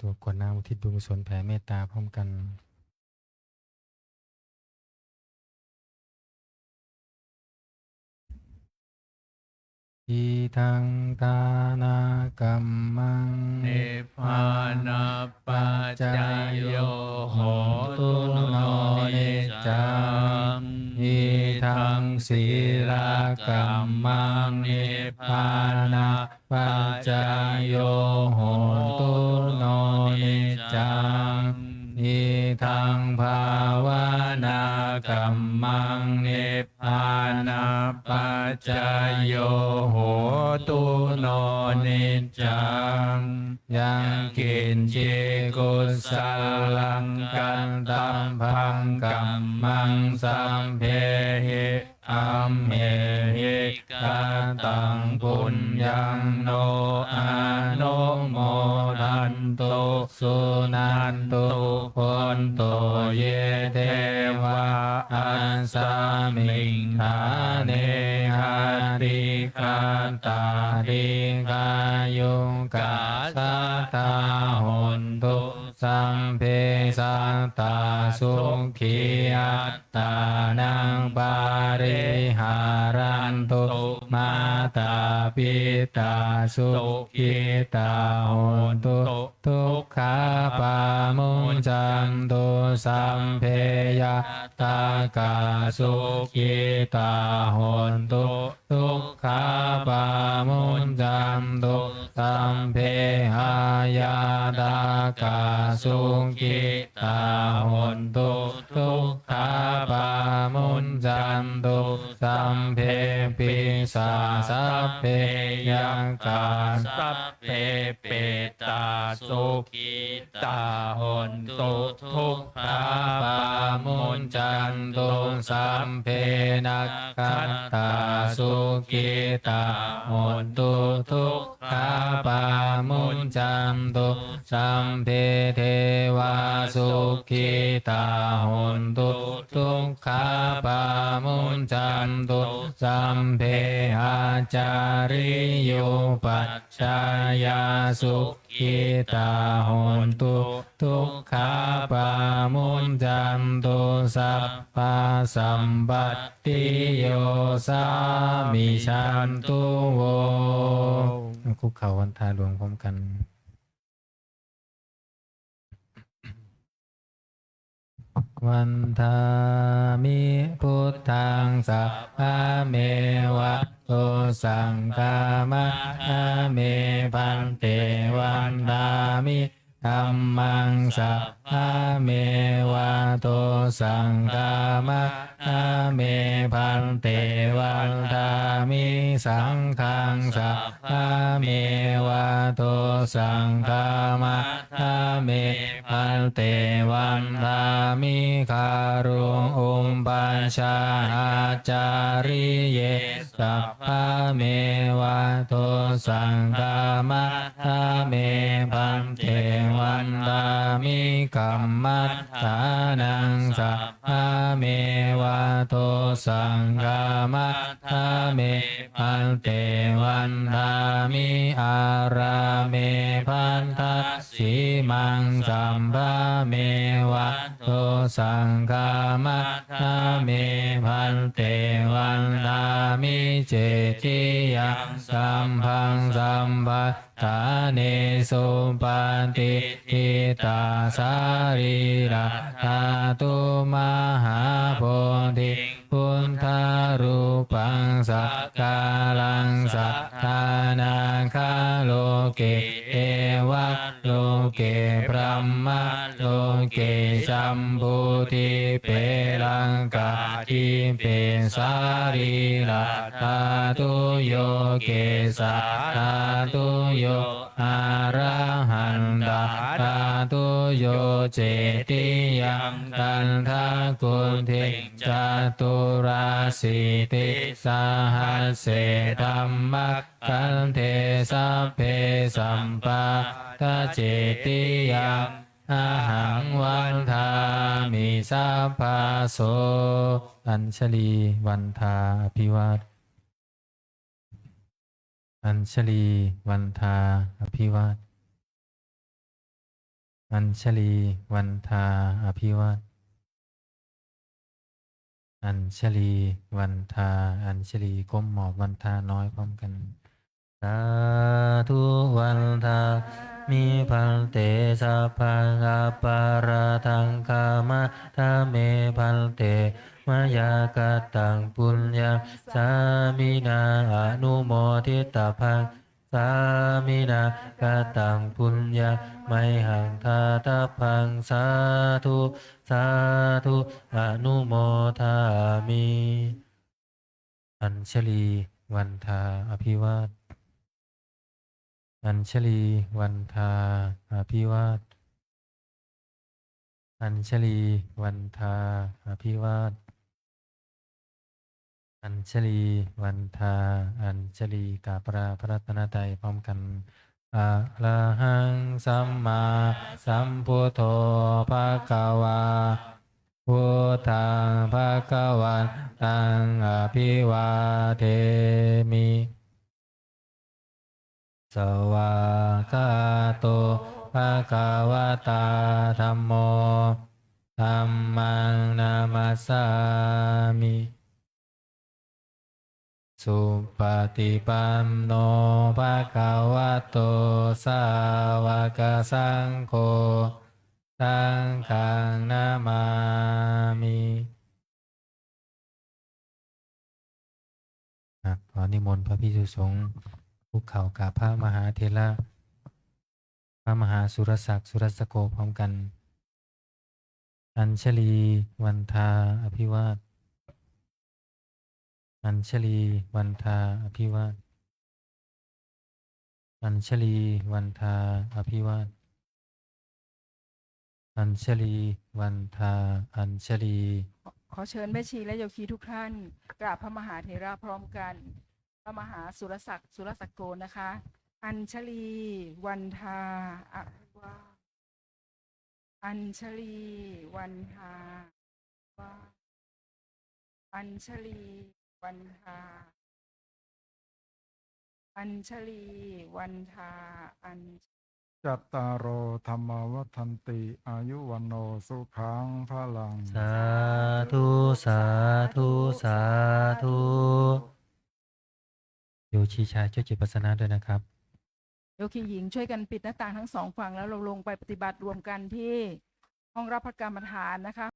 ตัวกรวดน้ำอุทิศบุญกุศลแผ่เมตตาพร้อมกัน Idaṃ dānakammaṃ nibbānapaccayo hotu no niccaṃ. Idaṃ sīlakammaṃ nibbānapaccayo hotu no niccaṃ. Idaṃ bhāvanākammaṃ nibbānapaccayo hotu no niccaṃ. Yaṃ kiñci kusalaṃ kattabbaṃ kammaṃ sabbehi amhehi kataṃ puññaṃ no anumodantu suṇantu bhonto ye devā asmiṃ ṭhāne adhigatā dīghāyukā sadā hontu sabbe sattā sukhī attānaṃ pariharantu. Mātā pitā sukhitā hontu dukkhā pamuñcantu. Sabbe ñātakā sukhitā hontu dukkhā pamuñcantu. Sabbe aññātakā sukhitā hontu dukkhā pamuñcantu. Sabbe pisā sabbe yakkhā sabbe petā sukhitā hontu dukkhā pamuñcantu. Sabbe nakkhattā sukhitā hontu dukkhā pamuñcantu. Sabbe devā sukhitā hontu dukkhā pamuñcantu. Sabbe ācariyupajjhāyā sukhitā hontu dukkhā pamuñcantu. Sabbā sampattiyo samijjhantu vo. คุกเข่าวันทาหลวงพร้อมกัน Vandāmi buddhaṃ sabbaṃ me va to saṅghaṃ matha me bhante. Vandāmi dhammaṃ sabbaṃ me va to saṅghaṃ matha me bhante. Vandāmi saṅghaṃ sabbaṃ me va to saṅghaṃ matha me bhante. Vandāmi garuṃ upajjhāyācariye sabbaṃ me va to saṅghaṃ matha me bhante. Vandāmi kammaṭṭhānaṃ sabbaṃ me va to saṅghaṃ matha me bhante. Vandāmi ārāme bhaddasīmaṃ sabbaṃ me va to saṅghaṃ matha me bhante. Vandāmi cetiyaṃ sabbaṃ sabbaṭṭhānesu patiṭṭhitā sarīradhātu mahābodhiṃ buddharūpaṃ sakalaṃ sadā nāgaloke devalok loke brahmaloke jambudīpe laṅkādīpe sarīradhātuyo kesādhātuyo arahantarātuyo cetiyaṃ gandhakuṭiṃ caturāsītisahasсе dhammakkhandhe sabbe sampādacetiyaṃ ahaṃ vandāmi sabbaso. Añjalī vandā abhivād. Añjalī vandā abhivād. Añjalī vandā abhivād. Añjalī vandā. Añjalī ก้มหมอบ vandā น้อยพร้อมกัน Sādhu vandāmi bhante sabbaṃ aparādhaṃ khamatha me bhante mayā kataṃ puññaṃ sāminā anumoditabbaṃ sāminā kataṃ puññaṃ mayhaṃ dātabbaṃ sādhu sādhu anumodāmi. Añjalī vandā abhivād. Añjalī vandā abhivād. Añjalī vandā abhivād. Añjalī vandā. Añjalī กราบลาพระรัตนตรัยพร้อมกัน Arahaṃ sammāsambuddho bhagavā. Buddhaṃ bhagavantaṃ abhivādemi. Svākkhāto bhagavatā dhammo. Dhammaṃ namassāmi. Supaṭipanno bhagavato sāvakasaṅgho. Saṅghaṃ namāmi. ครับ ขอนิมนต์พระภิกษุสงฆ์คุกเข่ากราบพระมหาเถระ พระมหาสุรศักดิ์ สุรสโก พร้อมกัน Añjalī vandā abhivād. Añjalī vandā abhivād. Añjalī vandā abhivād. Añjalī vandā. Añjalī. ขอเชิญแม่ชีและโยคีทุกท่านกราบพระมหาเถระพร้อมกัน พระมหาสุรศักดิ์ สุรสโก นะคะ Añjalī vandā abhivād. Añjalī vandā. Añjalī vandā. Añjalī vandā. Añ- Cattāro dhammā vaḍḍhanti, āyu vaṇṇo sukhaṃ balaṃ. Sādhu sādhu sādhu. โยคีชายช่วยจิตภาสนะด้วยนะครับ โยคีหญิงช่วยกันปิดหน้าต่างทั้งสองฝั่ง แล้วเราลงไปปฏิบัติรวมกันที่ห้องรับพระกรรมฐานนะคะ